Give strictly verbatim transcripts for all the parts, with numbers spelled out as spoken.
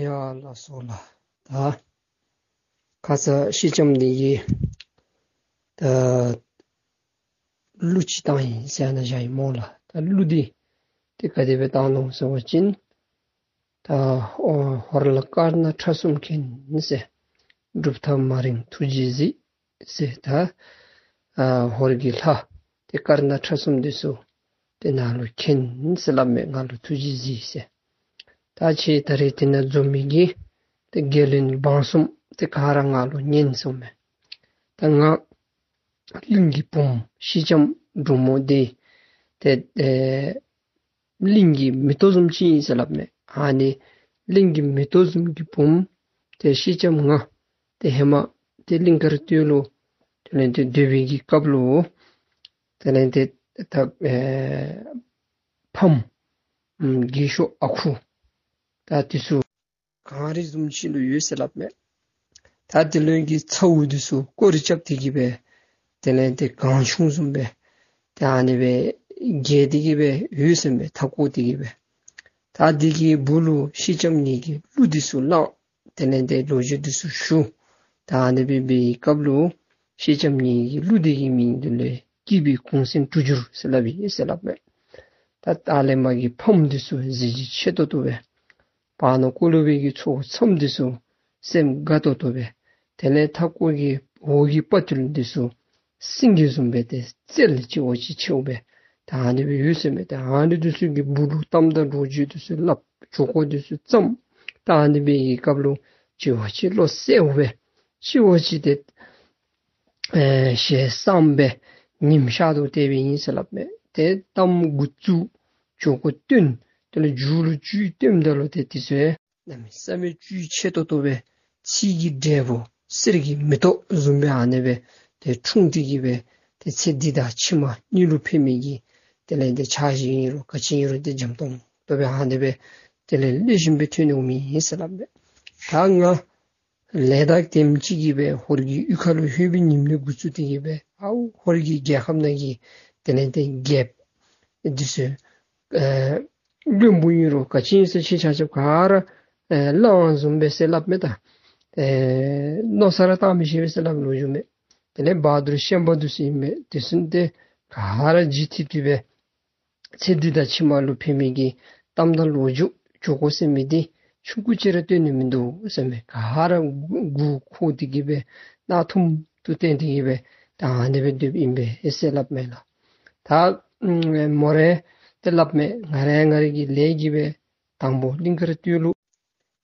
ཡ་ལགས་སོ་ལགས། ད་ཁ་ཙ་ཤེས་ལྕམ་འདི་གིས་ད་གླུ་ཅིག་བཏང་ཡི་ཟེར་ནཱ་བཞག་ཡི་སྨོ་ལགས། ད་གླུ་འདི་ཏེ་ག་དེ་སྦེ་བཏང་ནུག་ཟེར་བ་ཅིན་ད་ཨོ་ཧོར་ལ་དཀར་ནག་ཁྲ་གསུམ་མཁྱེན་ཟེར། གྲུབ་མཐའ་མ་རིང་ཐུགས་རྗེས་གཟིགས་ཟེར། ད་ཨ་ཧོར་གྱི་ལྷ་ཏེ་དཀར་ནག་ཁྲ་གསུམ་འདི་ཚུ་ཏེ་ནཱ་ལུ་མཁྱེན་ཟེར་སླབ་མས། ང་ལུ་ཐུགས་རྗེས་གཟིགས་ཟེར། ད་ཁྱེད་ད་རེས་དེ་ནང་འཛོམས་མི་གི་ཏེ་རྒྱལ་བློན་འབངས་གསུམ་ཏེ་ག་ར་ང་ལུ་ཉན་ཟེར་མས། ད་ང་གླིང་གི་བུམོ་ཤེས་ལྕམ་འབྲུག་མོ་འདི་ཏེ་ཨེ་གླིང་གི་མེ་ཏོག་བཟུམ་ཅིག་ཨིན་ཟེར་སླབ་མས། ཨ་ནི་གླིང་གི་མེ་ཏོག་བཟུམ་གྱི་བུམོ་ཏེ་ཤེས་ལྕམ་ང་ཏེ་ཧེ་མ་ཏེ་གླིང་དཀར་སྟོད་ལུ་དེ་ལས་ཏེ་སྡོད་པའི་གི་སྐབས་ལུ་དེ་ལས་ཏེ་ད་ཨེ་ཕམ་ཨམ་རྒས་ཤོས་ཨ་ཁུ་ད་དེ་ཚུ་གངས་རི་བཟུམ་ཅིག་ལུ་ཡོད་ཟེར་སླབ་མས། ད་དེ་ལུ་གི་ཚཝ་འདི་ཚུ་སྐོར་ར་རྐྱབ་སྟེ་གི་སྦེ་དེ་ལས་ཏེ་གངས་ཆུ་བཟུམ་སྦེ་ཏེ་ཨ་ནི་སྦེ་རྒྱས་ཏེ་གི་སྦེ་ཡོད་ཟེར་མས། མཐའ་བསྐོར་ཏེ་གི་སྦེ། ད་འདི་གི་སྦུག་ལུ་ཤེས་ལྕམ་ངེ་གི་གླུ་འདི་ཚུ་བླངས། དེ་ལས་ཏེ་ལོ་རྒྱུས་འདི་ཚུ་ཞུ། ད་ཨ་ནི་སྦེ་འབད་བའི་སྐབས་ལུ་ཤེས་ལྕམ་ངེ་གི་གླུ་འདི་གི་མིང་འདི་ལུ་སྐྱིད་པའི་གུང་སེང་གྲོལ་གྱུར་ཟེར་སླབ་ཨིན་ཟེར་སླབ་མས། ད་ད་ལས་མ་གི་ཕམ་འདི་ཚུ་གཟི་བརྗིད་ཆེ་ཏོག་ཏོ་སྦེ་བར་ན་ཀོ་ལོ་བའི་གི་ཚཝ་མཚམས་འདི་ཚུ་སེམས་དགའ་ཏོག་ཏོ་སྦེ། དེ་ལས་མཐའ་བསྐོར་གྱི་འོག་གི་དཔའ་བརྟུལ་འདི་ཚུ་སེང་གེ་བཟུམ་སྦེ་ཏེ་རྩལ་ལྕི་བ་ཅིག་ཆེཝ་སྦེ་ད་ཨ་ནི་སྦེ་ཡོད་ཟེར་མས། ད་ཨ་ནི་འདི་ཚུ་གི་སྦུག་ལུ་གཏམ་དང་ལོ་རྒྱུས་འདི་ཚུ་སླབ། ཆོ་ག་འདི་ཚུ་བརྩམས། ད་ཨ་ནི་སྦེ་གི་སྐབས་ལུ་ལྕི་བ་ཅིག་བློ་གསལཝ་སྦེ་ལྕི་བ་ཅིག་ཏེ་ཨེ་ཞལ་བསངས་སྦེ་ཉིམ་ཤར་དོ་བལྟ་བའི་ཨིན་ཟེར་སླབ་མས། ཏེ་གཏམ་འགོ་བཙུགས། ཆོ་ག་སྟོན། དེ་ལས་མཇུག་ལུ་བཅུད་བཏོནམ་ད་ལུ་ཏེ་དེ་ཚུ་གནམ་མེད་ས་མེད་བཅུད་ཆེ་ཏོག་ཏོ་སྦེ་ཚིག་གི་འབྲས་བུ་གསེར་གྱི་མེ་ཏོག་བཟུམ་སྦེ་ཨ་ནི་སྦེ་ཏེ་འཁྲུངས་ཏེ་གི་སྦེ་ཏེ་ཚེ་འདི་དང་ཕྱི་མ་གཉིས་ལུ་ཕན་མི་གི་དེ་ལས་ཏེ་ཕྱག་བཞེས་ཨིན་རུང་ག་ཅི་ཨིན་རུང་ཏེ་འཇམ་ཏོང་ཏོ་སྦེ་ཨ་ནི་སྦེ་དེ་ལས་ལེགས་ཤོམ་སྦེ་ཐོན་འོང་མི་ཨིན་ཟེར་སླབ་མས། ད་ང་ལས་དང་ལྡནམ་ཅིག་གིས་སྦེ་ཧོར་གྱི་གཡུས་ཁ་ལུ་ལྷོད་པའི་ཉིནམ་ལས་འགོ་བཙུགས་ཏེ་གི་སྦེ་ཨའུ་ཧོར་གྱི་རྒྱལ་ཁབ་ནང་གི་དེ་ལས་ཏེ་རྒྱལཔོ་འདི་ཚུ་ཨེ་བློན་པོ་ཨིན་རུང་ག་ཅི་ཨིན་ཟེར་ཁྱེད་ཆ་ཁྱབ་ག་ར་ཨེ་གླང་བཟུམ་སྦེ་ཟེར་སླབ་མས། ད་ཨེ་མནོ་བསམ་ར་བཏང་མི་ཤེས་པས་ཟེར་སླབ་ལོ་རྒྱུས་མས། དེ་ལས་བ་དུར་ཤན་པ་འདི་ཚུ་ཨིན་མས། དེ་ཚུ་ཏེ་ག་ར་ལྗིད་ཐིབ་ཐིབ་སྦེ་ཚེ་འདི་དང་ཕྱི་མ་ལུ་ཕན་མི་གི་གཏམ་དང་ལོ་རྒྱུས་ཆོ་ག་ཟེར་མི་འདི་ཆུང་ཀུ་ཅིག་ར་སྟོན་ནི་མིན་འདུག་ཟེར་མས། ག་ར་མགུ་མགུ་འཁོར་ཏེ་གི་སྦེ་རྣ་ཐུམ་དུ་བསྟན་ཏེ་གི་སྦེ་ད་ཨ་ནི་སྦེ་སྡོདཔ་ཨིན་པས་ཨེ་ཟེར་སླབ་མས་ལགས། ད་མོ་ར་ཏེ་སླབ་མས། ང་ར་ང་ར་གི་ལས་ཀྱིས་སྦེ་དང་པོ་གླིང་དཀར་སྟོད་ལུ་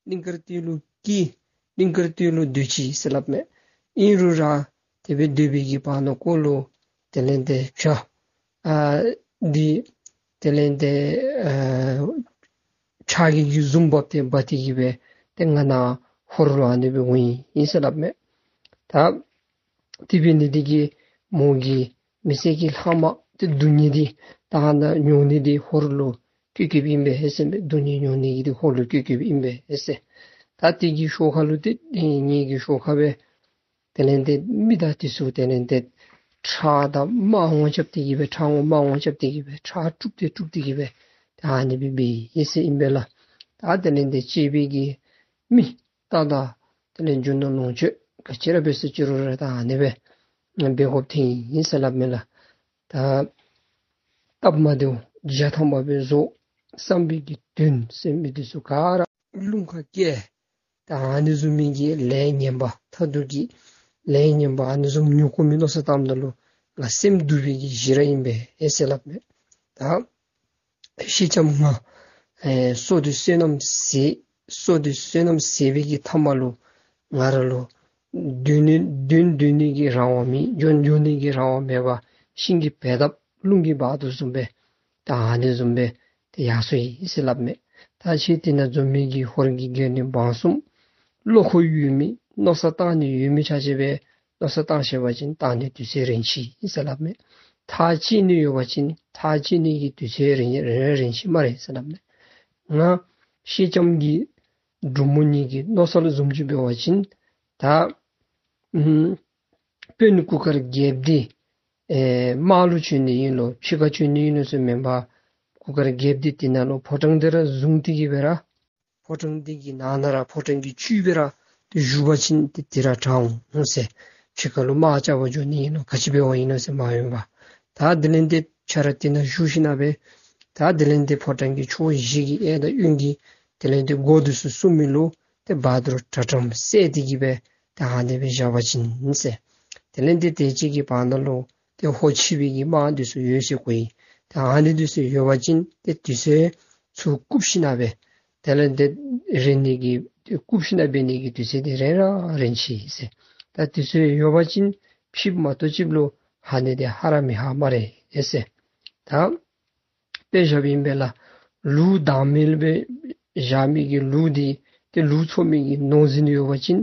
གླིང་དཀར་སྟོད་ལུ་སྐྱེས། གླིང་དཀར་སྟོད་ལུ་སྡོད་ཅི་ཟེར་སླབ་མས། ཨིན་རུང་ར་དེ་སྦེ་སྡོད་པའི་གི་བར་ན་ཀོ་ལུ་དེ་ལས་ཏེ་བྱ་ཨ་འདི་དེ་ལས་ཏེ་ཨ་ཁྲག་གི་གི་བཟུམ་འབབ་སྟེ་འབག་སྟེ་གི་སྦེ་ཏེ་ང་ནཱ་ཧོར་ལུ་ཨ་ནི་སྦེ་འོང་ཡི་ཨིན་ཟེར་སླབ་མས། ད་དེ་འབད་ནི་འདི་གིས་མོ་གི་མི་ཚེ་གི་ལྷག་མ་ཏེ་སྡུག་བསྔལ་འདི་ད་ནཱ་མྱོང་ནི་འདི་ཧོར་ལུ་བཀོད་བཀོདཔ་ཨིན་པས་ཨེ་ཟེར་མས། སྡུག་བསྔལ་མྱོང་ནི་གི་འདི་ཧོར་ལུ་བཀོད་བཀོདཔ་ཨིན་པས་ཨེ་ཟེར། ད་དེ་གི་ཤུལ་ཁ་ལུ་ཏེ་ངེ་གི་ཤུལ་ཁ་སྦེ་དེ་ལས་ཏེ་མི་དང་དེ་ཚུ་དེ་ལས་ཏེ་ཁྲག་དང་དམར་འོང་རྐྱབ་སྟེ་གི་སྦེ་ཁྲག་འོང་དམར་འོང་རྐྱབ་སྟེ་གི་སྦེ་ཁྲག་དཀྲུགས་ཏེ་དཀྲུགས་ཏེ་གི་སྦེ་ད་ཨ་ནི་སྦེ་འབད་ཡི་ཟེར་ཨིན་པས་ལགས། ད་དེ་ལས་ཏེ་གཅེས་པའི་གི་མི་རྟ་དང་དེ་ལས་རྒྱུ་ནོར་ལོངས་སྤྱོད་ག་ཅི་ར་འབད་ཟེར་ཅི་རུང་ར་ད་ཨ་ནི་སྦེ་འབད་དགོཔ་ཐོན་ཡི་ཟེར་སླབ་མས་ལགས། ད་སྟབས་མ་བདེཝ་བརྒྱ་ཐམ་པ་སྦེ་བཟོ། བསམ་པའི་གི་དོན་ཟེར་མི་འདི་ཚུ་ག་ར་རླུང་ཁར་སྐྱེལ། ད་ཨ་ནི་བཟུམ་མའི་གི་ལས་ངན་པ་མཐར་ཐུག་གི་ལས་ངན་པ་ཨ་ནི་བཟུམ་མྱོང་དགོ་མི་མནོ་བསམ་བཏངམ་ད་ལུ་ང་སེམས་སྡུག་པའི་གི་གཞི་ར་ཨིན་པས་ཨེ་ཟེར་སླབ་མས། ད་ཤེས་ལྕམ་ང་ཨེ་སྲོག་འདི་བསོད་ནམས་ཟད། སྲོག་འདི་བསོད་ནམས་ཟད་པའི་གི་མཐའ་མ་ལུ་ང་ར་ལུ་གདོན་ནི་གདོན་འདོན་ནི་གི་རང་དབང་མེད། འགྱོ་འགྱོ་ནི་གི་རང་དབང་མེད་པར་ཤིང་གི་བལ་འདབ་རླུང་གི་བར་དོ་བཟུམ་སྦེ་ད་ཨ་ནི་བཟུམ་སྦེ་ཏེ་ཡར་སོ་ཡི་ཟེར་སླབ་མས། ད་ཁྱེད་དེ་ནང་འཛོམས་མི་གི་ཧོར་གྱི་རྒྱལ་བློན་འབངས་གསུམ་བློ་ཁོག་ཡོད་མི་མནོ་བསམ་བཏང་ནི་ཡོད་མི་ཆ་ཁྱབ་སྦེ་མནོ་བསམ་བཏང་ཤེས་པ་ཅིན་བཏང་ནི་དུས་ཚོད་རན་ཅི་ཟེར་སླབ་མས། ཐག་བཅད་ནི་ཡོད་པ་ཅིན་ཐག་བཅད་ནི་གི་དུས་ཚོད་རན་རན་རན་ཅི་སྨ་རེ་ཟེར་སླབ་མས། ང་ཤེས་ལྕམ་གྱི་འབྲུག་མོ་གཉིས་ཀྱི་མནོ་བསམ་བཟུམ་ཅིག་འབད་བ་ཅིན་ད་ཨམ་དཔོན་གུར་དཀར་རྒྱལཔོ་འདི་ཨེ་དམག་ལུ་བྱོན་ནི་ཨིན་ལོ་ཕྱི་ཁར་བྱོན་ནི་ཨིན་ལོ་ཟེར་མེན་པར་གུར་དཀར་རྒྱལཔོ་འདི་དེ་ནང་ལུ་ཕོ་བྲང་འདི་ར་བཟུང་སྟེ་གི་སྦེ་ར་ ཕོ་བྲང་འདི་གི་ནང་ན་ར་ཕོ་བྲང་གི་བཅུད་སྦེ་ར་ཏེ་བཞུགས་པ་ཅིན་ཏེ་དེ་ར་དྲག་འོང་ཟེར། ཕྱི་ཁ་ལུ་དམག་རྐྱབ་པར་འགྱོ་ནི་ཨིན་ན་ག་ཅི་འབད་བ་ཨིན་ན་ཟེར་མ་འོང་པས། ད་དེ་ལས་ཏེ་ཆ་ར་དེ་ནང་བཞུགས་ཞིན་ན་སྦེ་ད་དེ་ལས་ཏེ་ཕོ་བྲང་གི་ཕྱོགས་བཞི་གི་གཡས་དང་གཡོན་གྱི་དེ་ལས་ཏེ་སྒོ་འདི་ཚུ་སྲུང་མི་ལུ་ཏེ་བ་དུར་དྲ་ཁྲམ་བསད་དེ་གིས་སྦེ་ད་ཨ་ནི་སྦེ་བཞག་པ་ཅིན་ཟེར། དེ་ལས་ཏེ་དེ་ཅིག་གི་བར་ན་ལུ་ཏེ་ཧོར་ཕྱི་པའི་གི་དམག་འདི་ཚུ་ཡོད་ཟེར་གོ་ཡི། ད་ཨ་ནི་འདི་ཚུ་ཡོད་པ་ཅིན་ཏེ་དུས་ཚོད་ཚུར་བཀུག་ཞིན་ན་སྦེ་དེ་ལས་ཏེ་རན་ནི་གི་ཏེ་བཀུག་ཞིན་ན་འབད་ནི་གི་དུས་ཚོད་འདི་རན་ར་རན་ཅི་ཟེར། ད་དུས་ཚོད་ཡོད་པ་ཅིན་ཕྱིས་མ་གཏོགས་ཅིག་ལུ་ཧ་ནི་འདི་ཧ་ར་མི་ཧ་སྨ་རེ་ཟེར། ད་དཔེ་བཞགཔ་ཨིན་པས་ལགས། ལུག་བདག་མེད་སྦེ་བཞག་མི་གི་ལུག་འདི་ཏེ་ལུག་འཚོ་མི་གི་ནོར་འཛིན་ཡོད་པ་ཅིན་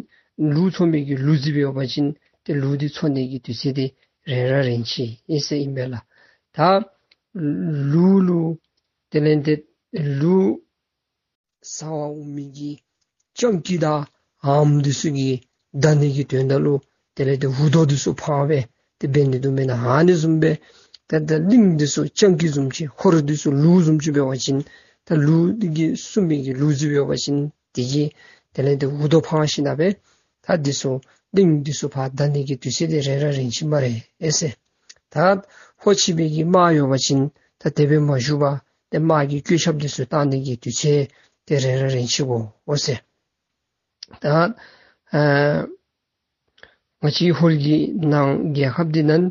ལུག་འཚོ་མི་གི་ལུག་རྫིཔ་ཡོད་པ་ཅིན་ཏེ་ལུག་འདི་འཚོ་ནི་གི་དུས་ཚོད་འདི་རན་ར་རན་ཅི་ཟེར་ཨིན་པས་ལགས། ད་ལུག་ལུ་དེ་ལས་ཏེ་ལུག་ཟ་བར་འོང་མི་གི་སྤྱང་ཀི་དང་འམ་འདི་ཚུ་གིས་བདའ་ནི་གི་དོན་དག་ལུ་དེ་ལས་ཏེ་འུར་རྡོ་འདི་ཚུ་འཕང་སྦེ་ཏེ་འབད་ནི་འདུག་མེན་ན། ཨ་ནི་བཟུམ་སྦེ་ཏེ་ད་གླིང་འདི་ཚུ་སྤྱང་ཀི་བཟུམ་ཅིག་ཧོར་འདི་ཚུ་ལུག་བཟུམ་ཅིག་འབད་བ་ཅིན་ད་ལུག་འདི་གི་སྲུང་མི་གི་ལུག་རྫིཔ་ཡོད་པ་ཅིན་དེ་གིས་དེ་ལས་ཏེ་འུར་རྡོ་འཕང་ཞིན་ན་སྦེ་ད་འདི་ཚུ་གླིང་འདི་ཚུ་ཕར་བདའ་ནི་གི་དུས་ཚོད་འདི་རན་ར་རན་ཅི་སྨ་རེ་ཟེར། ད་ཧོར་ཕྱི་པའི་གི་དམག་ཡོད་པ་ཅིན་ད་དེ་སྦེ་མ་བཞུགས་པར་ཏེ་དམག་གི་བཀོད་ཁྱབ་འདི་ཚུ་བཏང་ནི་གི་དུས་ཚོད་འདི་རན་ར་རན་ཅི་གོ་འོང་ཟེར། ད་ཨ་ང་བཅས་ཧོར་གྱི་ནང་རྒྱལ་ཁབ་འདི་ནང་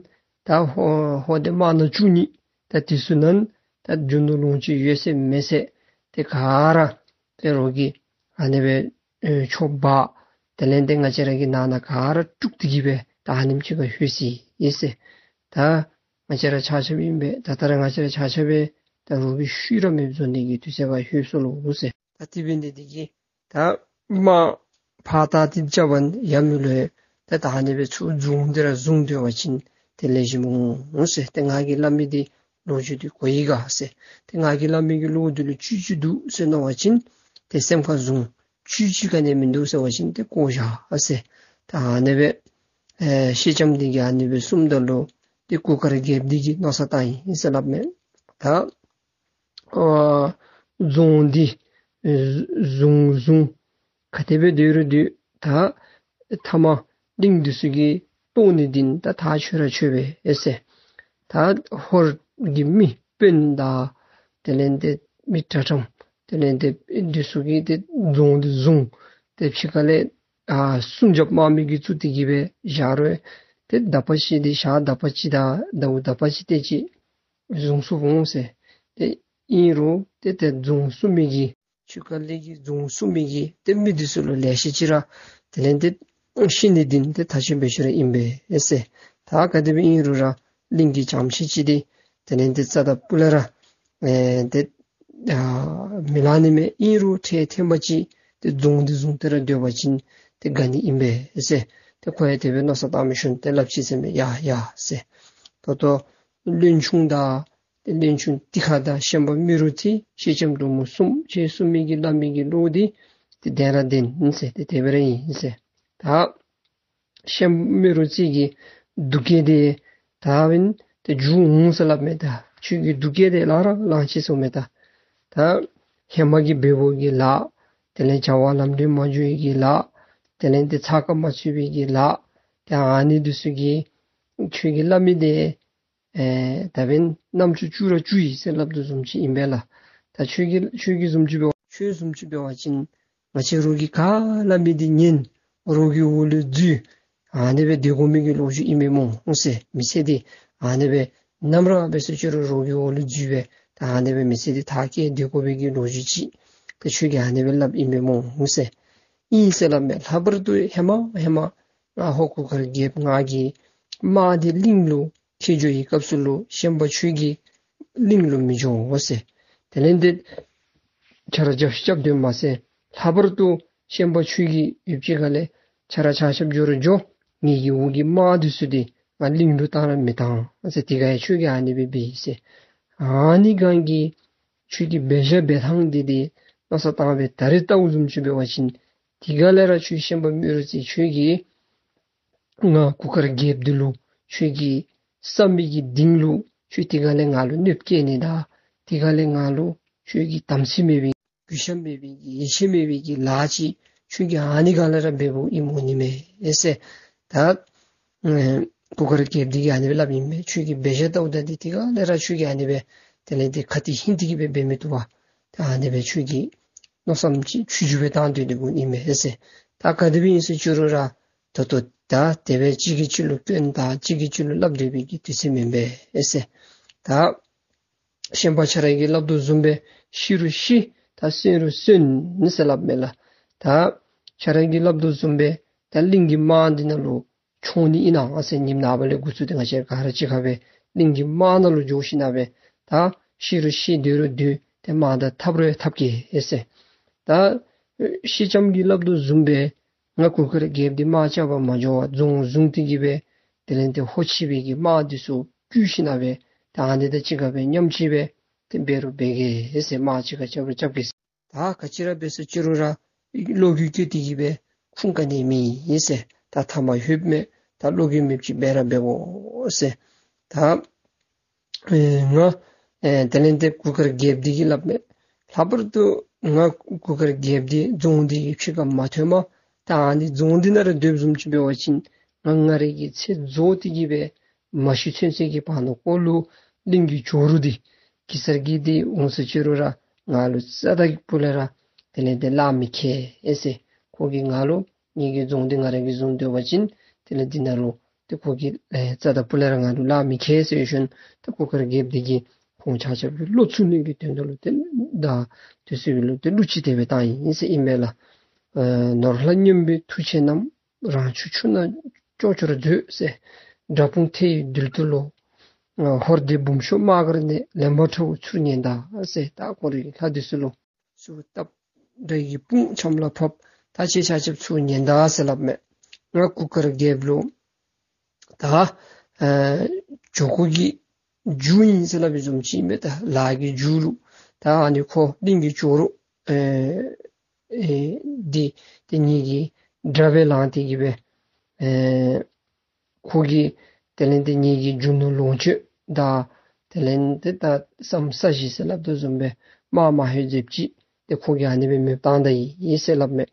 ད་ཧོ་ཧོར་འདི་དམག་ནང་བཅུག་ནི་ད་འདི་ཚུ་ནང་ད་རྒྱུ་ནོར་ལོངས་སྤྱོད་ཡོད་ཟེར་མེད་ཟེར་ཏེ་ག་ར་ཏེ་རོགས་ཀྱིས་ཨ་ནི་སྦེ་ཨེ་འཕྱོག་འབག་དེ་ལས་ཏེ་ང་བཅས་ར་གི་ནང་ན་ག་ར་དཀྲུགས་ཏེ་གིས་སྦེ་ད་ཨ་ནེམ་ཅིག་ཁར་ལྷོད་ཅི་ཟེར། ད་ང་བཅས་ར་ཆ་ཁྱབ་ཨིན་པས། ད་ད་ར་ང་བཅས་ར་ཆ་ཁྱབ་སྦེ་ད་རོགས་ཀྱི་ཤུལ་ར་མེདཔ་བཟོ་ནི་གི་དུས་ཚོད་ཁར་ལྷོད་སོ་ལོ་ཟེར། ད་དེ་འབད་ནི་འདི་གིས་ད་དམག་ཕར་ད་ཏེ་རྐྱབ་པར་ཡང་མི་ལོ་ཡོད། ད་ད་ཨ་ནི་སྦེ་ཚུར་རྫོང་འདི་ར་བཟུང་སྡོད་པ་ཅིན་ཏེ་ལེགས་ཤོམ་འོང་ཟེར། ཏེ་ང་གིས་སླབ་མི་འདི་ལོ་རྒྱུས་འདི་གོ་ཡི་ག་ཟེར། ཏེ་ང་གིས་སླབ་མི་གི་བློ་འདི་ལུ་བཅུད་ཅིག་འདུག་ཟེར་མནོ་བ་ཅིན་ཏེ་སེམས་ཁར་བཟུང་། བཅུད་ཅིག་ག་ནི་མིན་འདུག་ཟེར་བ་ཅིན་ཏེ་བཀོ་བཞག་ཟེར། ད་ཨ་ནི་སྦེ་ཨེ་སེང་ལྕམ་འདི་གིས་ཨ་ནི་སྦེ་གསུངམ་ད་ལུ་ཏེ་གུར་དཀར་རྒྱལཔོ་འདི་གིས་མནོ་བསམ་བཏང་ཡི་ཟེར་སླབ་མས། ད་ཨ་རྫོང་འདི་བཟུང་བཟུང་ག་དེ་སྦེ་སྡོད་རུང་སྡོད། ད་མཐའ་མ་གླིང་འདི་ཚུ་གིས་བཏོན་ནི་འདི་ད་ཐག་ཆོད་ར་ཆོད་པས་ཟེར། ད་ཧོར་གྱི་མི་དཔོན་དང་དེ་ལས་ཏེ་མི་དྲག་དྲགས་དེ་ལས་ཏེ་འདི་ཚུ་གིས་ཏེ་རྫོང་འདི་བཟུང་སྟེ་ཕྱི་ཁ་ལས་ཨ་སྲུང་རྒྱབ་དམག་མི་གིས་བཙུགས་ཏེ་གིས་སྦེ་བཞག་རུང་ཏེ་དག་པ་ཅིག་འདི་ཞག་དག་པ་ཅིག་དང་ཟླཝ་དག་པ་ཅིག་དེ་ཅིག་བཟུང་ཚུགས་འོང་ཟེར། ཏེ་ཨིན་རུང་ཏེ་ཏེ་རྫོང་སྲུང་མི་གི་ཆོས་ཁ་ལས་ཀྱི་རྫོང་སྲུང་མི་གི་ཏེ་མི་འདི་ཚུ་ལུ་ལེ་ཤ་ཅིག་ར་དེ་ལས་ཏེ་ཤི་ནི་འདི་ཏེ་ཐག་ཆོད་པའི་ཤུལ་ར་ཨིན་པས་ཟེར། ད་ག་དེ་སྦེ་ཨིན་རུང་ར་གླིང་གི་བྱམས་ཆེ་ཅིག་འདི་དེ་ལས་ཏེ་རྩ་དང་སྤུ་ལས་ར་ཨེ་ཏེ་ཨ་མི་ལང་ནི་མས། ཨིན་རུང་འཕྲལ་ཐེངས་མ་ཅིག་ཏེ་རྫོང་འདི་བཟུང་སྟེ་ར་སྡོད་པ་ཅིན་ཏེ་དགའ་ནི་ཨིན་པས་ཟེར། ཏེ་ཁོ་ཡང་དེ་སྦེ་མནོ་བསམ་བཏང་མི་ཤུལ་ཏེ་སླབ་ཅི་ཟེར་མས། ཡ་ཡ་ཟེར། ད་ལྟོ་བློན་ཆུང་དང་ཏེ་བློན་ཆུང་ཏི་ཁ་དང་ཤན་པ་རྨེ་རུ་རྩེ་སེང་ལྕམ་འབྲུག་མོ་གསུམ་ཁྱེད་གསུམ་མི་གིས་སླབ་མི་གི་བློ་འདི་ཏེ་བདེན་ར་བདེན་ཟེར། ཏེ་དེ་སྦེ་ར་ཨིན་ཟེར། ད་ཤན་པ་རྨེ་རུ་རྩེ་གི་སྡུག་སྐད་འདི་ད་འབདན་ཏེ་མཇུག་འོང་ཟེར་སླབ་མས། ད་ཁྱོད་ཀྱི་སྡུག་སྐད་འདི་ལང་ར་ལང་ཅི་ཟེར་མས། ད་ད་ཧེ་མ་གི་འབདཝ་གི་ལཱ་དེ་ལས་བྱ་བ་ལམ་འགྲོ་མ་འགྱོ་བའི་གི་ལཱ་དེ་ལས་ཏེ་ཚ་ཁ་མ་ཚུད་པའི་གི་ལཱ་ཏེ་ཨ་ནི་འདི་ཚུ་གིས་ཁྱོད་ཀྱིས་སླབ་མི་འདི་ཨེ་ད་འབདན་རྣམ་ཅོ་བཅུ་ར་བཅུ་ཡི་ཟེར་སླབ་དོ་བཟུམ་ཅིག་ཨིན་པས་ལགས། ད་ཁྱོད་ཀྱིས་ཁྱོད་ཀྱིས་བཟུམ་ཅིག་འབད་བ་ཁྱོད་བཟུམ་ཅིག་འབད་བ་ཅིན་ང་བཅས་རོགས་ཀྱིས་ག་སླབ་མི་འདི་ཉན། རོགས་ཀྱི་འོག་ལུ་འཛུལ། ཨ་ནི་སྦེ་སྡོད་དགོ་མི་གི་ལོ་རྒྱུས་ཨིན་མས་སྨོ་ཟེར། མི་ཚེ་འདི་ཨ་ནི་སྦེ་ནམ་ར་འབད་སོ་ཅི་རུང་རོགས་ཀྱི་འོག་ལུ་འཛུལ་སྦེ་ད་ཨ་ནི་སྦེ་མི་ཚེ་འདི་ཐག་བཅད་སྡོད་དགོ་པའི་གི་ལོ་རྒྱུས་ཅིག་ད་ཁྱོད་ཀྱིས་ཨ་ནི་སྦེ་སླབ་ཨིན་མས་སྨོ་ཟེར། ཨིན་ཟེར་སླབ་མས། ལྷག་པར་དུ་ཧེ་མ་ཧེ་མ་ང་ཧོར་གུར་དཀར་རྒྱལཔོ་ང་གིས་དམག་འདི་གླིང་ལུ་འཁྱིད་འགྱོ་བའི་སྐབས་སུ་ལུ་ཤན་པ་ཁྱོད་ཀྱིས་གླིང་ལུ་མི་འགྱོ་འོང་ཟེར། དེ་ལས་ཏེ་ཆ་ར་རྒྱབ་རྐྱབ་སྡོད་མ་ཟེར། ལྷག་པར་དུ་ཤན་པ་ཁྱོད་ཀྱིས་ཡུདཔ་ཅིག་ཁ་ལས་ཆ་ར་ཆ་ཁྱབ་འགྱོ་རུང་འགྱོ། ངེ་གི་འོག་གི་དམག་འདི་ཚུ་འདི་ང་གླིང་ལུ་བཏང་ར་མི་བཏང་ཟེར། དེ་ག་ཡང་ཁྱོད་ཀྱིས་ཨ་ནི་སྦེ་འབད་ཟེར། ཨ་ནི་སྒང་གི་ཁྱོད་ཀྱི་འབད་བཞག་འབད་ཐངས་འདི་འདི་མནོ་བསམ་བཏང་སྦེ་ད་རེས་ལྟཝ་བཟུམ་ཅིག་འབད་བ་ཅིན་དེ་ག་ལས་ར་ཁྱོད་ཤན་པ་རྨེ་རུ་རྩེ་ཁྱོད་ཀྱིས་ང་གུར་དཀར་རྒྱལཔོ་འདི་ལུ་ཁྱོད་ཀྱིས་བསམ་པའི་གི་གཏིང་ལུ་ཁྱོད་དེ་ག་ལས་ང་ལུ་གནོདཔ་བཀལ་ནི་དང་དེ་ག་ལས་ང་ལུ་ཁྱོད་ཀྱིས་དམ་ཚིག་མེད་པའི་ གུས་ཞབས་མེད་པའི་གི་ཡིད་ཆེས་མེད་པའི་གི་ལཱ་ཅིག་ཁྱོད་ཀྱིས་ཨ་ནི་སྒང་ལས་ར་འབདཝ་ཨིནམ་འོང་ནི་མས་ཟེར། ད་ཨེ་གུར་དཀར་རྒྱལཔོ་འདི་གིས་ཨ་ནི་སྦེ་སླབ་ཨིན་མས། ཁྱོད་ཀྱིས་འབད་བཞག་བལྟཝ་ད་འདི་དེ་སྒང་ལས་ར་ཁྱོད་ཀྱིས་ཨ་ནི་སྦེ་དེ་ལས་འདི་ཁ་ཐིག་ཧིང་ཐིག་གིས་སྦེ་འབད་མི་བཏུབ་པས། ད་ཨ་ནི་སྦེ་ཁྱོད་ཀྱིས་མནོ་བསམ་ཅིག་ཆུང་ཀུ་སྦེ་བཏང་སྡོད་དོ་འོང་ནི་མས་ཟེར། ད་ག་དེ་སྦེ་ཨིན་ཟེར་ཅི་རུང་ར་ད་ལྟོ་ད་དེ་སྦེ་གཅིག་གིས་གཅིག་ལུ་སྐྱོན་དང་གཅིག་གིས་གཅིག་ལུ་སླབ་སྡོད་པའི་གི་དུས་ཚོད་མེན་པས་ཟེར། ད་ཤན་པ་ཁྱོད་ར་གིས་སླབ་དོ་བཟུམ་སྦེ་ཤི་རུང་ཤི་ད་གསོན་རུང་གསོན་ཟེར་སླབ་མས་ལགས། ད་ཁྱོད་ར་གིས་སླབ་དོ་བཟུམ་སྦེ་ད་གླིང་གི་དམག་འདི་ནང་ལུ་མཆོང་ནི་ཨིན་ན་ཟེར། ཉིནམ་ནངས་པ་ལས་འགོ་བཙུགས་ཏེ་ང་བཅས་ག་ར་གཅིག་ཁར་སྦེ་གླིང་གི་དམག་ནང་ལུ་འགྱོ་ཞིན་ན་སྦེ་ད་ཤི་རུང་ཤི་སྡོད་རུང་སྡོད་ཏེ་དམག་དང་འཐབ་རུང་འཐབ་གེ་ཟེར། ད་ཤེས་ལྕམ་གྱིས་སླབ་དོ་བཟུམ་སྦེ་ང་གུར་དཀར་རྒྱལཔོ་འདི་དམག་རྐྱབ་པར་མ་འགྱོ་བར་རྫོང་བཟུང་སྟེ་གི་སྦེ་དེ་ལས་ཏེ་ཧོར་ཕྱི་པའི་གི་དམག་འདི་ཚུ་བཀུག་ཞིན་ན་སྦེ་ད་ཨ་ནི་དང་གཅིག་ཁར་སྦེ་མཉམ་གཅིག་སྦེ་ཏེ་འབད་རུང་འབད་གེ་ཟེར། དམག་གཅིག་ཁར་རྐྱབ་རུང་རྐྱབ་གེ་ཟེར། ད་ག་ཅི་ར་འབད་ཟེར་ཅི་རུང་ར་བློ་འགྱོད་སྐྱེས་ཏེ་གི་སྦེ་ཁུངས་ག་ནི་མེད་ཟེར། ད་མཐའ་མ་ལྷོདཔ་མས། ད་བློ་འགྱོད་མེདཔ་ཅིག་འབད་ར་འབད་དགོ་ཟེར། ད་ཨེ་ང་ཨེ་དེ་ལས་ཏེ་གུར་དཀར་རྒྱལཔོ་འདི་གིས་སླབ་མས། ལྷག་པར་དུ་ང་གུར་དཀར་རྒྱལཔོ་འདི་རྫོང་འདི་གི་ཕྱི་ཁར་མ་ཐོན་པར་ད་ཨ་ནི་རྫོང་འདི་ནང་ར་སྡོདཔ་བཟུམ་ཅིག་འབད་བ་ཅིན་ང་ང་རའི་གི་ཚེ་རྫོགས་ཏེ་གི་སྦེ་མ་ཤི་ཚུན་ཚོད་ཀྱི་བར་ན་ཁོ་ལུ་གླིང་གི་ཇོ་རུ་འདི་གེ་སར་གྱི་འདི་འོང་ཟེར་ཅི་རུང་ར་ང་ལུ་རྩ་དང་སྤུ་ལས་ར་དེ་ལས་ཏེ་གླགས་མི་ཁེལ་ཟེར། ཁོ་གིས་ང་ལུ་ངེ་གི་རྫོང་འདི་ང་ར་གིས་བཟུང་སྡོད་པ་ཅིན་དེ་ལས་འདི་ནང་ལུ་ཏེ་ཁོ་གིས་ཨེ་རྩ་དང་སྤུ་ལས་ར་ང་ལུ་གླགས་མི་ཁེལ་ཟེར་ཞིནམ་ད་གུར་དཀར་རྒྱལཔོ་འདི་གིས་ཁོང་ཆ་ཁྱབ་ཀྱི་བློ་ཚུད་ནི་གི་དོན་དག་ལུ་ཏེ་ད་དེ་ཚུ་གི་ལུ་ཏེ་གླུ་ཅིག་དེ་སྦེ་བཏང་ཡི་ཟེར་ཨིན་པས་ལགས། ཨེ་ནོར་ལྷ་མཉམ་པའི་མཐུ་ཆེན་རྣམས། རང་ཆུ་ཆུ་ནང་སྐྱོ་སྐྱོར་མཛོད་ཟེར། དགྲ་དཔུང་མཐའི་རྡུལ་དུ་ལོ། ཨ་ཧོར་སྡེ་འབུམ་ཤོག་དམག་སྒར་ནས། ལན་པ་ཁྲ་བོ་ཚུར་ཉན་ད་ཟེར། ད་ཁོང་རའི་ལྷ་འདི་ཚུ་ལུ་ཚུར་བཏབ། དགྲ་ཡི་དཔུང་ཆམ་ལ་ཕབ། ད་ཁྱེད་ཆ་ཁྱབ་ཚུར་ཉན་ད་ཟེར་སླབ་མས། ང་གུར་དཀར་རྒྱལཔོ་ལུ་ད་ཨ་ཇོ་ཁོ་གི་རྒྱུ་ཨིན་ཟེར་སླབ་པའི་བཟུམ་ཅིག་མས། ད་ལཱ་གི་རྒྱུ་ལུ་ད་ཨ་ནི་ཁོ་གླིང་གི་ཇོ་རུ་ཨེ་ཨེ་འདི་ཏེ་ངེ་གི་དགྲ་སྦེ་ལངས་ཏེ་གི་སྦེ་ཨེ་ཁོ་གིས་དེ་ལས་ཏེ་ངེ་གི་རྒྱུ་ནོར་ལོངས་སྤྱོད་དང་དེ་ལས་ཏེ་ད་ས་ས་གཞི་ཟེར་སླབ་དོ་བཟུམ་སྦེ་དམག་མ་ལྷོད་ཟེར་ཅིག་ཏེ་ཁོ་གིས་ཨ་ནི་སྦེ་མེདཔ་བཏང་ད་ཡི་ཟེར་སླབ་མས།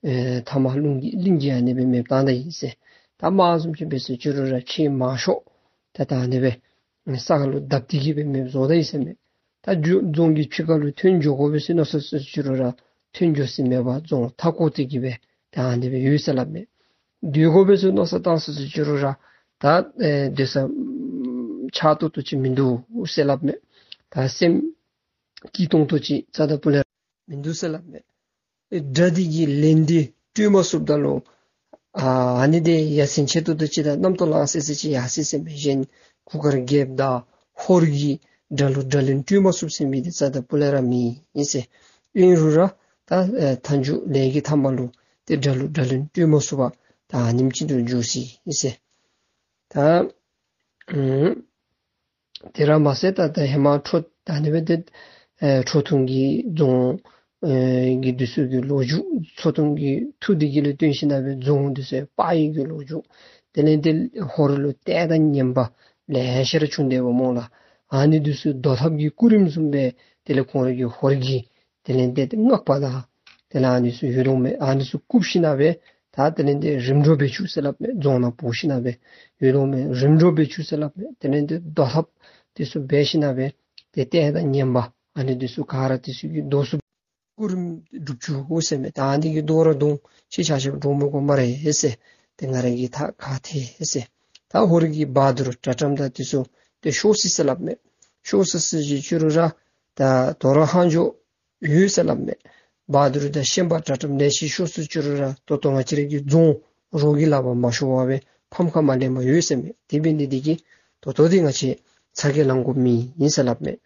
ཨེ་མཐའ་མ་གླིང་གི་གླིང་གིས་ཨ་ནི་སྦེ་མེདཔ་བཏང་ད་ཡི་ཟེར། ད་དམག་བཟུམ་ཅིག་འབད་ཟེར་ཅི་རུང་ར་ཕྱིར་མ་ཤོར། ད་ད་ཨ་ནི་སྦེ་ས་ཁར་ལུ་བརྡབ་སྟེ་གི་སྦེ་མེདཔ་བཟོ་ད་ཡི་ཟེར་མས། ད་རྫོང་རྫོང་གི་ཕྱི་ཁར་ལུ་ཐོན་འགྱོ་དགོ་པས་ཟེར་མནོ་ས་ཟེར་ཅི་རུང་ར་ཐོན་འགྱོ་ས་མེད་པར་རྫོང་མཐའ་བསྐོར་ཏེ་གི་སྦེ་ད་ཨ་ནི་སྦེ་ཡོད་ཟེར་སླབ་མས། སྡོད་དགོ་པས་ཟེར་མནོ་ས་བཏང་ས་ཟེར་ཅི་རུང་ར་ད་ཨེ་སྡོད་ས་ཆགས་ཏོག་ཏོ་ཅིག་མིན་འདུག་ཟེར་སླབ་མས། ད་སེམས་སྐྱིད་ཏོང་ཏོ་ཅིག་རྩ་དང་སྤུ་ལས་མིན་འདུག་ཟེར་སླབ་མས། དགྲ་འདི་གིས་ལན་འདི་སྤྲོད་མ་ཚུགསཔ་ད་ལུ་ཨ་ཨ་ནི་འདི་ཡ་མཚན་ཆེ་ཏོག་ཏོ་ཅིག་དང་རྣམ་རྟོག་ལངས་སི་སི་ཅིག་ཡར་སི་སི་མས། གཞན་གུར་དཀར་རྒྱལཔོ་དང་ཧོར་གྱི་དགྲ་ལུ་དགྲ་ལན་སྤྲོད་མ་ཚུགས་ཟེར་མི་འདི་རྩ་དང་སྤུ་ལས་ར་མེད་ཨིན་ཟེར། ཨིན་རུང་ར་ད་ཨེ་མཐའ་མཇུག་ལས་ཀྱི་མཐའ་མ་ལུ་ཏེ་དགྲ་ལུ་དགྲ་ལན་སྤྲོད་མ་ཚུགས་པར་ད་ཨ་ནེམ་ཅིག་ཏུ་འགྱུར་སོ་ཡི་ཟེར། ད་ཨུམ་དེ་ར་མ་ཚད་ད་ད་ཧེ་མ་ཁྲོ་ད་ཨ་ནི་སྦེ་ཏེ་ཨེ་ཁྲོ་ཐུང་གི་རྫོང་ཨེ་གི་འདི་ཚུ་གི་ལོ་རྒྱུས། ཁྲོ་ཐུང་གི་མཐུ་འདི་གི་ལུ་བརྟེན་ཞིན་ན་སྦེ་རྫོང་འདི་ཚུ་སྤར་ཡི་གི་ལོ་རྒྱུས། དེ་ལས་ཏེ་ཧོར་ལུ་ལྟས་དང་ངན་པ་ལེ་ཤ་ར་བྱུང་སྡོདཔ་སྨོ་ལགས། ཨ་ནི་འདི་ཚུ་བཟློག་ཐབས་ཀྱི་སྐུ་རིམ་བཟུམ་སྦེ་དེ་ལས་ཁོང་ར་གི་ཧོར་གྱི་དེ་ལས་ཏེ་ཏེ་སྔགས་པ་དང་དེ་ལས་ཨ་ནི་ཚུ་ཡོད་དོ་མས། ཨ་ནི་ཚུ་བཀུག་ཞིན་ན་སྦེ་ད་དེ་ལས་ཏེ་རིམ་གྲོ་འབད་བཅུག་ཟེར་སླབ་མས། རྫོང་ནང་འབོ་ཞིན་ན་སྦེ་ཡོད་དོ་མས། རིམ་གྲོ་འབད་བཅུག་ཟེར་སླབ་མས། དེ་ལས་ཏེ་བཟློག་ཐབས་དེ་ཚུ་འབད་ཞིན་ན་སྦེ་ཏེ་ལྟས་དང་ངན་པ་ཨ་ནི་དེ་ཚུ་ག་ར་དེ་ཚུ་གི་བཟློག་ཚུགསཔ་སྐུ་རིམ་སྒྲུབ་བཅུག་དགོ་ཟེར་མས། ད་ཨ་ནི་གི་བཟློག་ར་བཟློག་ཁྱེད་ཆ་ཁྱབ་འདྲོག་མི་དགོ་སྨ་རེ་ཟེར། ཏེ་ང་ར་གིས་ད་ག་ཐེ་ཟེར། ད་ཧོར་གྱི་བ་དུར་དྲ་ཁྲམ་དང་དེ་ཚུ་ཏེ་ཤོར་སི་ཟེར་སླབ་མས། ཤོར་སི་སི་ཅིག་ཅི་རུང་ར་ད་དོ་རུང་ཧང་ཇོ་ཡོད་ཟེར་སླབ་མས། བ་དུར་དང་ཤན་པ་དྲ་ཁྲམ་ལེ་ཤ་ཤོར་སི་ཅི་རུང་ར་ད་ལྟོ་ང་བཅས་ར་གི་རྫོང་རོགས་ཀྱི་ལག་པར་མ་ཤོར་བར་སྦེ་ཕམ་ཁ་མ་ལེན་པར་ཡོད་ཟེར་མས། དེ་འབད་ནི་འདི་གིས་ད་ལྟོ་འདི་ང་བཅས་ཚ་གྱང་ལང་དགོཔ་མེད་ཨིན་ཟེར་སླབ་མས།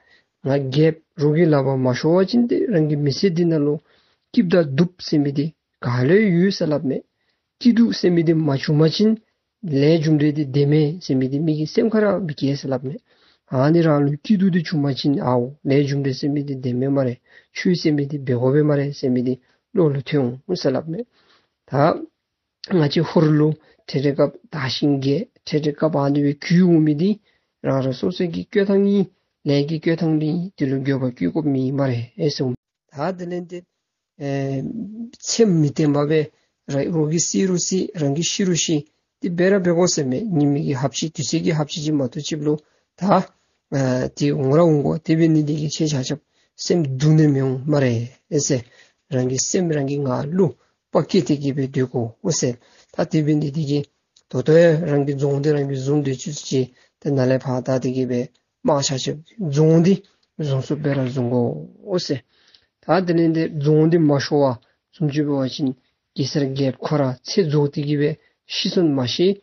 ང་རྒྱལཔོ་རོགས་ཀྱི་ལག་པར་མ་ཤོར་བ་ཅིན་ཏེ་རང་གི་མི་ཚེ་འདི་ནང་ལུ་སྐྱིདཔ་དང་སྡུགཔ་ཟེར་མི་འདི་ག་ལས་ཡོད་ཟེར་སླབ་མས། སྐྱིད་སྡུག་ཟེར་མི་འདི་མ་བྱུང་པ་ཅིན་ལས་རྒྱུ་འབྲས་འདི་བདེན་མས་ཟེར་མི་འདི་མི་གི་སེམས་ཁར་ར་མི་སྐྱེ་ཟེར་སླབ་མས། ཨ་ནི་རང་ལུ་སྐྱིད་སྡུག་འདི་བྱུང་པ་ཅིན་ཨའོ་ལས་རྒྱུ་འབྲས་ཟེར་མི་འདི་བདེན་མས་སྨ་རེ། ཆོས་ཟེར་མི་འདི་འབད་དགོ་པས་སྨ་རེ་ཟེར་མི་འདི་བློ་ལུ་ཐོན་འོང་ཟེར་སླབ་མས། ད་ང་བཅས་ཧོར་ལུ་འཕྲལ་འཕྲལ་སྐབས་དར་ཞིང་རྒྱས། འཕྲལ་འཕྲལ་སྐབས་ཨ་ནི་སྦེ་རྒུད་འོང་མི་འདི་རང་རང་སོ་སོ་གི་བསྐོས་ཐང་ཨིན། ལས་ཀྱི་བསྐོས་ཐང་འདི་ཨིན། དེ་ལུ་འགྱོད་པ་བསྐྱེད་དགོཔ་མེད་སྨ་རེ་ཨེ་ཟེར་འོང་། ད་དེ་ལས་ཏེ་ཨེ་སེམས་མི་བརྟན་པ་སྦེ་ར་རོགས་ཀྱིས་བསད་རུང་བསད་རང་གིས་ཤི་རུང་ཤི། དེ་སྦེ་ར་འབད་དགོ་ཟེར་མས། ཉི་མའི་གི་ཧབ་ཤིང་དུས་ཚོད་ཀྱི་ཧབ་ཤིང་ཅིག་མ་གཏོགས་ཅིག་ལུ་ད་ཨ་དེ་འོང་ར་འོང་དགོ། དེ་འབད་ནི་འདི་གིས་ཁྱེད་ཆ་ཁྱབ་སེམས་སྡུག་ནི་མི་འོང་སྨ་རེ་ཨེ་ཟེར། རང་གི་སེམས་རང་གིས་ངར་ལུ་དཔའ་བསྐྱེད་དེ་གི་སྦེ་སྡོད་དགོ་འོང་ཟེར། ད་དེ་འབད་ནི་འདི་གིས་ད་ལྟོ་ཡང་རང་གི་རྫོང་འདི་རང་གིས་བཟུང་སྡོད་ཅི་ཅི་ཏེ་ནཱ་ལས་ཕར་ད་དེ་གི་སྦེ་དམག་ཆ་ཁྱབ་རྫོང་འདི་བཟུང་ཚུགསཔ་སྦེ་ར་བཟུང་དགོ་འོང་ཟེར། ད་དེ་ལས་ཏེ་རྫོང་འདི་མ་ཤོར་བར་བཟུམ་ཅིག་འབད་བ་ཅིན་གེ་སར་རྒྱལཔོ་ཁོ་ར་ཚེ་རྫོགས་ཏེ་གི་སྦེ་ཤི་སོང་མ་ཤེས།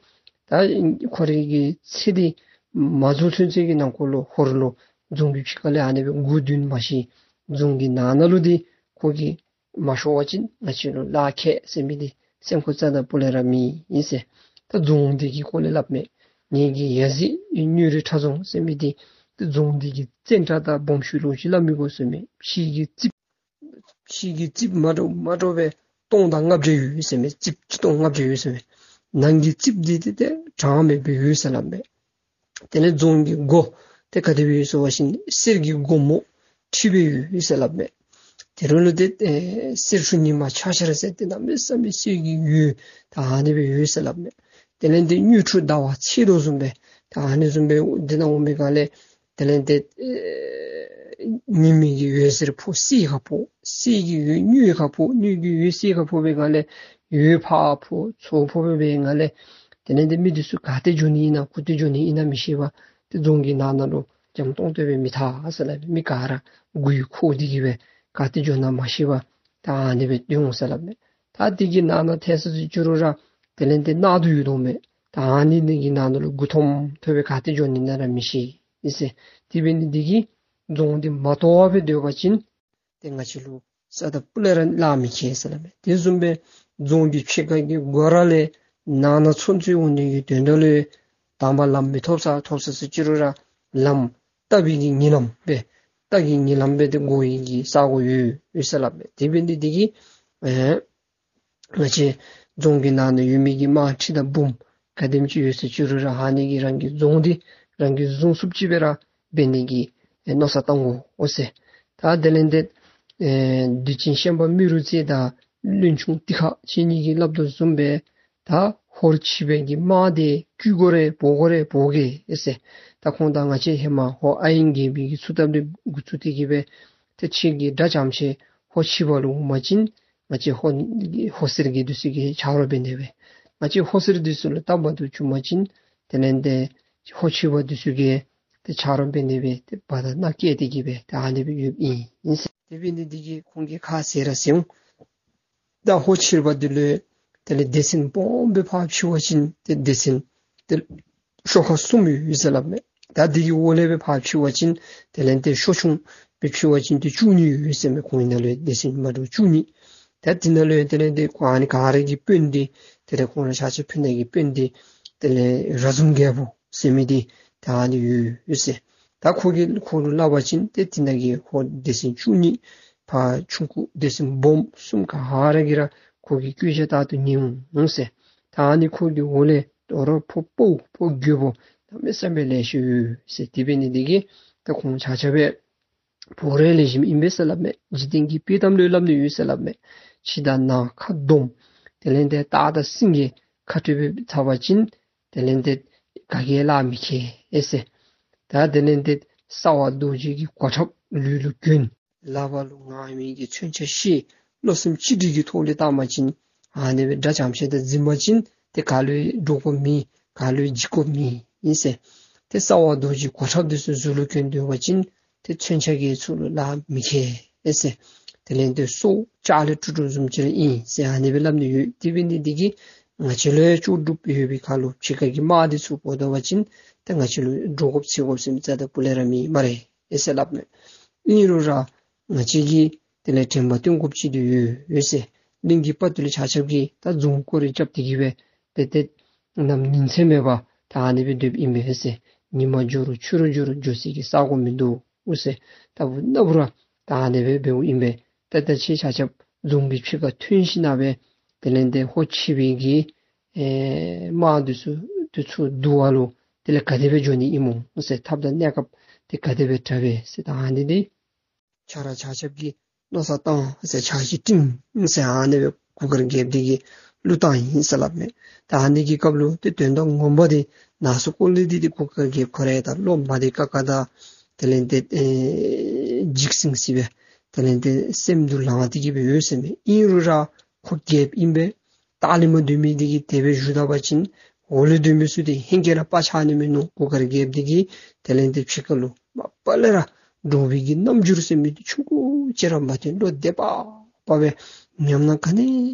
ད་ཁོ་རའི་གི་ཚེ་འདི་མ་རྫོགས་ཚུན་ཚོད་ཀྱི་ནང་འཁོད་ལུ་ཧོར་ལུ་རྫོང་གི་ཕྱི་ཁ་ལས་ཨ་ནི་སྦེ་མགུ་བརྡུང་མ་ཤེས། རྫོང་གི་ནང་ན་ལུ་འདི་ཁོ་གིས་མ་ཤོར་བ་ཅིན་ང་བཅས་ལུ་ལཱ་ཁག་ཟེར་མི་འདི་སེམས་ཁར་རྩ་དང་སྤུ་ལས་ར་མེད་ཨིན་ཟེར། ད་རྫོང་འདི་གི་སྐོར་ལས་སླབ་མས། ངེ་གི་ཡ་ཟི་སྨྱུག་རི་ཁྲ་རྫོང་ཟེར་མི་འདི་ད་རྫོང་འདི་གི་བཙན་དྲག་དང་སྦོམ་ཤོས་ལོ་ཅིག་སླབ་མི་དགོ་ཟེར་མས། ཕྱི་གི་རྩིགཔ་ཕྱི་གི་རྩིགཔ་མ་འདྲཝ་མ་འདྲཝ་སྦེ་སྟོང་དང་ལྔ་བརྒྱ་ཡོད་ཟེར་མས། རྩིགཔ་ཆིག་སྟོང་ལྔ་བརྒྱ་ཡོད་ཟེར་མས། ནང་གི་རྩིགཔ་འདི་ཏེ་ཏེ་གྲངས་མེད་སྦེ་ཡོད་ཟེར་སླབ་མས། དེ་ལས་རྫོང་གི་སྒོ་དེ་ག་དེ་སྦེ་ཡོད་ཟེར་བ་ཅིན་གསེར་གྱི་སྒོ་མོ་འཁྲིལ་སྦེ་ཡོད་ཟེར་སླབ་མས། དེ་རུང་ལུ་ཏེ་ཨེ་གསེར་ཕྲེང་ཉི་མ་ཆ་ཤར་ཟེར་ཏེ་གནམ་མེད་ས་མེད་གསེར་གྱི་འོད་ད་ཨ་ནི་སྦེ་ཡོད་ཟེར་སླབ་མས། དེ་ལས་ཏེ་དངོས་གྲུབ་ཟླ་བ་ཚེས་ལོ་བཟུམ་སྦེ་ད་ཨ་ནི་བཟུམ་སྦེ་འདི་ནང་འོང་པའི་སྒང་ལས་དེ་ལས་ཏེ་ཨེ་ཉི་མའི་གི་འོད་ཟེར་ཕོག་གསེར་ཁར་ཕོག། གསེར་གྱི་འོད་དངུལ་ཁར་ཕོག། དངུལ་གྱི་འོད་གསེར་ཁར་ཕོག་པའི་སྒང་ལས་འོད་ཕར་ཕོག་ཚུར་ཕོག་པའི་སྒང་ལས་དེ་ལས་ཏེ་མི་འདི་ཚུ་ག་ཏེ་འགྱོ་ནི་ཨིན་ན་གུ་ཏེ་འགྱོ་ནི་ཨིན་ན་མི་ཤེས་པར་ཏེ་རྫོང་གི་ནང་ན་ལུ་འཇམ་ཏོང་ཏོ་སྦེ་མི་ཐར་ཟེར་སླབ་མས། མི་ག་ར་མགུ་འཁོར་ཏེ་གི་སྦེ་ག་ཏེ་འགྱོ་ན་མ་ཤེས་པར་ད་ཨ་ནི་སྦེ་སྡོད་འོང་ཟེར་སླབ་མས། ད་འདི་གི་ནང་ན་ཐལ་ས་ཅིག་ཅི་རུང་ར་དེ་ལས་ཏེ་གནག་དུང་ཡོད་དོ་མས། ད་ཨ་ནི་འདི་གི་ནང་ན་ལུ་མགུ་འཐོམ་འཐོམ་སྦེ་ག་ཏེ་འགྱོ་ནི་ཨིན་ན་ར་མི་ཤེས་ཨིན་ཟེར། དེ་འབད་ནི་འདི་གིས་རྫོང་འདི་མ་དོར་བར་སྦེ་སྡོད་པ་ཅིན་ཏེ་ང་བཅས་ལུ་རྩ་དང་སྤུ་ལས་ར་ལཱ་མི་ཁག་ཟེར་སླབ་མས། དེ་བཟུམ་སྦེ་རྫོང་གི་ཕྱི་ཁ་གི་སྒོ་ར་ལས་ནང་ན་ཚུན་ཚོད་འོང་ནི་གི་དོན་དག་ལུ་དང་པ་ལམ་མི་ཐོབ་ས་ཐོབ་ས་ཟེར་ཅི་རུང་ར་ལམ་རྟ་བི་གི་ཉི་ལམ་སྦེ་རྟ་གི་ཉི་ལམ་སྦེ་ཏེ་འགོར་ནི་གི་ས་སྒོ་ཡོད་ཡོད་ཟེར་སླབ་མས། དེ་འབད་ནི་འདི་གིས་ཨེ་ང་བཅས་རྫོང་གི་ནང་ན་ཡོད་མི་གི་དམག་ཁྲི་དང་འབུམ་ག་དེམ་ཅིག་ཡོད་ཟེར་ཅི་རུང་ར་ཨ་ནི་གིས་རང་གི་རྫོང་འདི་རང་གིས་བཟུང་ཚུགསཔ་ཅིག་སྦེ་ར་འབད་ནི་གི་ཨེ་མནོ་བསམ་བཏང་དགོ་འོང་ཟེར། ད་དེ་ལས་ཏེ་ཨེ་དུས་ཆེན་ཤན་པ་རྨེ་རུ་རྩེ་དང་བློན་ཆུང་ཏི་ཁ་ཁྱེད་གཉིས་ཀྱིས་སླབ་དོ་བཟུམ་སྦེ་ད་ཧོར་ཕྱི་པའི་གི་དམག་འདི་བཅུག་དགོ་རེ་འབོ་དགོ་རེ་འབོ་གེ་ཨེ་ཟེར། ད་ཁོང་དང་ང་བཅས་ཧེ་མ་ཧོར་ཨ་ཡིང་རྒྱལ་པོའི་གི་ཚུ་ཐབ་ལས་འགོ་བཙུགས་ཏེ་གི་སྦེ་ཏེ་ཁྱེད་ཀྱིས་དགྲ་བཅོམ་ཤེས་ཧོར་ཕྱི་པ་ལུ་འོང་པ་ཅིན་ང་བཅས་ཧོར་ཧོར་སེར་གྱི་འདི་ཚུ་གིས་ཆ་རོགས་འབད་ནི་སྦེ། ང་བཅས་ཧོར་སེར་འདི་ཚུ་ལུ་སྟབས་མ་བདེཝ་བྱུང་པ་ཅིན་དེ་ལས་ཏེ་ཧོར་ཕྱི་པ་འདི་ཚུ་གིས་ཏེ་ཆ་རོགས་འབད་ནི་སྦེ་ཏེ་བར་ན་བཀལ་ཏེ་གི་སྦེ་ཏེ་ཨ་ནི་སྦེ་ཡོདཔ་ཨིན་ཨིན་ཟེར། དེ་འབད་ནི་འདི་གིས་ཁོང་གིས་ཁ་བཟེད་ར་བཟེད་འོང་། ད་ཧོར་ཕྱི་པ་འདི་ལུ་དེ་ལས་སྡེ་ཚན་སྦོམ་སྦེ་ཕར་ཕྱེ་བ་ཅིན་ཏེ་སྡེ་ཚན་ཏེ་ཤོག་ཁ་གསུམ་ཡོད་ཟེར་སླབ་མས། ད་འདི་གི་འོག་ལས་སྦེ་ཕར་ཕྱེ་བ་ཅིན་དེ་ལས་ཏེ་ཤོག་ཆུང་སྦེ་ཕྱེ་བ་ཅིན་ཏེ་བཅུ་གཉིས་ཡོད་ཟེར་མས། ཁོང་ཨ་ནཱ་ལུ་སྡེ་ཚན་མ་འདྲཝ་བཅུ་གཉིས། ད་འདི་ནང་ལུ་དེ་ལས་ཏེ་ཁོང་ཨ་ནི་ག་ར་གི་དཔོན་འདི་དེ་ལས་ཁོང་ར་ཆ་ཁྱབ་ཕུལ་ནི་གི་དཔོན་འདི་དེ་ལས་ར་ཟུམ་རྒྱལ་པོ་ཟེར་མི་འདི་ད་ཨ་ནི་ཡོད་ཡོད་ཟེར། ད་ཁོ་གིས་ཁོ་ལུ་སླབ་པ་ཅིན་ཏེ་འདི་ནང་གི་ཧོར་སྡེ་ཚན་བཅུ་གཉིས་ཕར་ཆུང་ཀུ་སྡེ་ཚན་སྦོམ་གསུམ་ག་ར་གིས་ར་ཁོ་གི་སྐད་ཆ་ལྟར་དུ་ཉན་འོང་ཟེར། ད་ཨ་ནི་ཁོ་གི་འོག་ལས་དོ་རུང་ཕོ་དཔའ་བོ་ཕོ་རྒོད་པོ་གནམ་མེད་ས་མེད་ལེ་ཤ་ཡོད་ཟེར། དེ་འབད་ནི་འདི་གིས་ད་ཁོང་ཆ་ཁྱབ་སྦེ་བོར་རེ་ལེགས་ཤོམ་ཨིན་པས་ཟེར་སླབ་མས། འཇིག་རྟེན་གྱི་དཔེ་གཏམ་ལུ་སླབ་ནི་ཡོད་ཟེར་སླབ་མས། ཁྱི་དང་ནགས་ཁ་སྡོམ། དེ་ལས་ཏེ་སྟག་དང་སེང་གེ་ཁ་སྤྲོད་འབད་ཚར་བ་ཅིན་དེ་ལས་ཏེ་ག་གིས་ལཱ་མི་ཁག་ཨེ་ཟེར། ད་དེ་ལས་ཏེ་ས་བ་རྡོ་རྗེ་གི་གོ་ཁྲབ་ལུས་ལུ་གྱོན། ལག་པ་ལུ་ངར་མི་གི་མཚོན་ཆ་བཤེད། བློ་སེམས་གཅིག་སྒྲིལ་གྱི་ཐོག་ལས་བཏང་པ་ཅིན་ཨ་ནི་སྦེ་དགྲ་བཅོམ་ཤེས་དང་འཛིང་པ་ཅིན་ཏེ་ག་ལུ་ཡང་འདྲོག་དགོཔ་མེད། ག་ལུ་ཡང་འཇིགས་དགོཔ་མེད་ཨིན་ཟེར། ཏེ་ས་བ་རྡོ་རྗེ་གོ་ཁྲབ་འདི་ཚུ་གཟུགས་ལུ་གྱོན་སྡོད་པ་ཅིན་ཏེ་མཚོན་ཆ་གིས་ཚུར་ལུ་ལཱ་མི་ཁག་ཨེ་ཟེར། དེ་ལས་ཏེ་སྲོག་ལྕགས་ལས་གྲུབ་གྲུབ་བཟུམ་ཅིག་ར་ཨིན་ཟེར་ཨ་ནི་སྦེ་སླབ་ནི་ཡོད། དེ་འབད་ནི་འདི་གིས་ང་བཅས་ལུ་ཡང་ལྕོགས་གྲུབ་ཡོད་པའི་ཁར་ལུ་ཕྱི་ཁ་གི་དམག་འདི་ཚུ་འབོ་ད་པ་ཅིན་ཏེ་ང་བཅས་ལུ་འདྲོག་དགོཔ་འཚེར་དགོཔ་ཟེར་མི་རྩ་དང་སྤུ་ལས་ར་མེད་སྨ་རེ་ཨེ་ཟེར་སླབ་མས། ཨིན་རུང་ར་ང་བཅས་ཀྱིས་དེ་ལས་དྲན་པ་བསྟེན་དགོཔ་ཅིག་ཏེ་ཡོད་ཡོད་ཟེར། གླིང་གི་དཔའ་རྟུལ་ཆ་ཁྱབ་ཀྱིས་ད་རྫོང་སྐོར་རེ་རྐྱབ་སྟེ་གི་སྦེ་ཏེ་ཏེ་ནམ་ཉིན་མཚན་མེད་པར་ད་ཨ་ནི་སྦེ་སྡོདཔ་ཨིན་པས་ཟེར། ཉིན་མ་འགྱོ་རུང་ཕྱི་རུ་འགྱོ་རུང་འགྱོ་སའི་གི་ས་སྒོ་མིན་འདུག་ཟེར། ལྟ་བུ་ན་བུ་ར་ད་ཨ་ནི་སྦེ་འབདཝ་ཨིན་པས། ཏེ་ད་ཁྱེད་ཆ་ཁྱབ་རྫོང་གི་ཕྱི་ཁར་ཐོན་ཞིནམ་སྦེ་དེ་ལས་ཏེ་ཧོར་ཕྱི་པའི་གི་ཨེ་དམག་འདི་ཚུ་དེ་ཚུ་བསྡུ་བ་ལུ་དེ་ལས་ག་དེ་སྦེ་འགྱོ་ནི་ཨིན་མོ་ཟེར། ཐབས་དང་གནས་སྐབས་དེ་ག་དེ་སྦེ་དྲག་པས་ཟེར། ད་ཨ་ནི་འདི་ཁྱེད་ར་ཆ་ཁྱབ་ཀྱིས་ མནོ་བསམ་བཏང་ཟེར། ཕྱག་བཞེས་སྤྲིང་ཟེར། ཨ་ནི་སྦེ་གུར་དཀར་རྒྱལཔོ་འདི་གིས་གླུ་བཏང་ཡི་ཟེར་སླབ་མས། ད་ཨ་ནི་གི་སྐབས་ལུ་ཏེ་དོན་དག་ངོ་མ་འདི་ནང་སོ་ཀོ་ལི་འདི་ཏེ་གུར་དཀར་རྒྱལཔོ་ཁོ་ར་ད་བློ་མ་བདེ་ཁག་ཁ་དང་དེ་ལས་ཏེ་ཨེ་འཇིགས་སིང་སི་སྦེ་དེ་ལས་ཏེ་སེམས་སྡུག་ལང་སྟེ་གི་སྦེ་ཡོད་ཟེར་མས། ཨིན་རུང་ར་ཁོ་རྒྱལཔོ་ཨིན་པས། ལྟག་ལས་མར་སྡོད་མི་འདི་གིས་དེ་སྦེ་ཞུ་ད་པ་ཅིན་འོག་ལུ་སྡོད་མི་ཚུ་འདི་ཧེང་སྐལ་ར་དཔའ་ཆགས་ནི་མིན་ནུག། གུར་དཀར་རྒྱལཔོ་འདི་གིས་དེ་ལས་ཏེ་ཕྱི་ཁ་ལུ་མ་པ་ལས་ར་འདྲོག་པའི་གི་རྣམ་འགྱུར་ཟེར་མི་འདི་ཆུང་ཀུ་ཅིག་ར་མ་སྟོན། བློ་བདེ་པག་པ་སྦེ་ཉམས་སྣང་ག་ནི་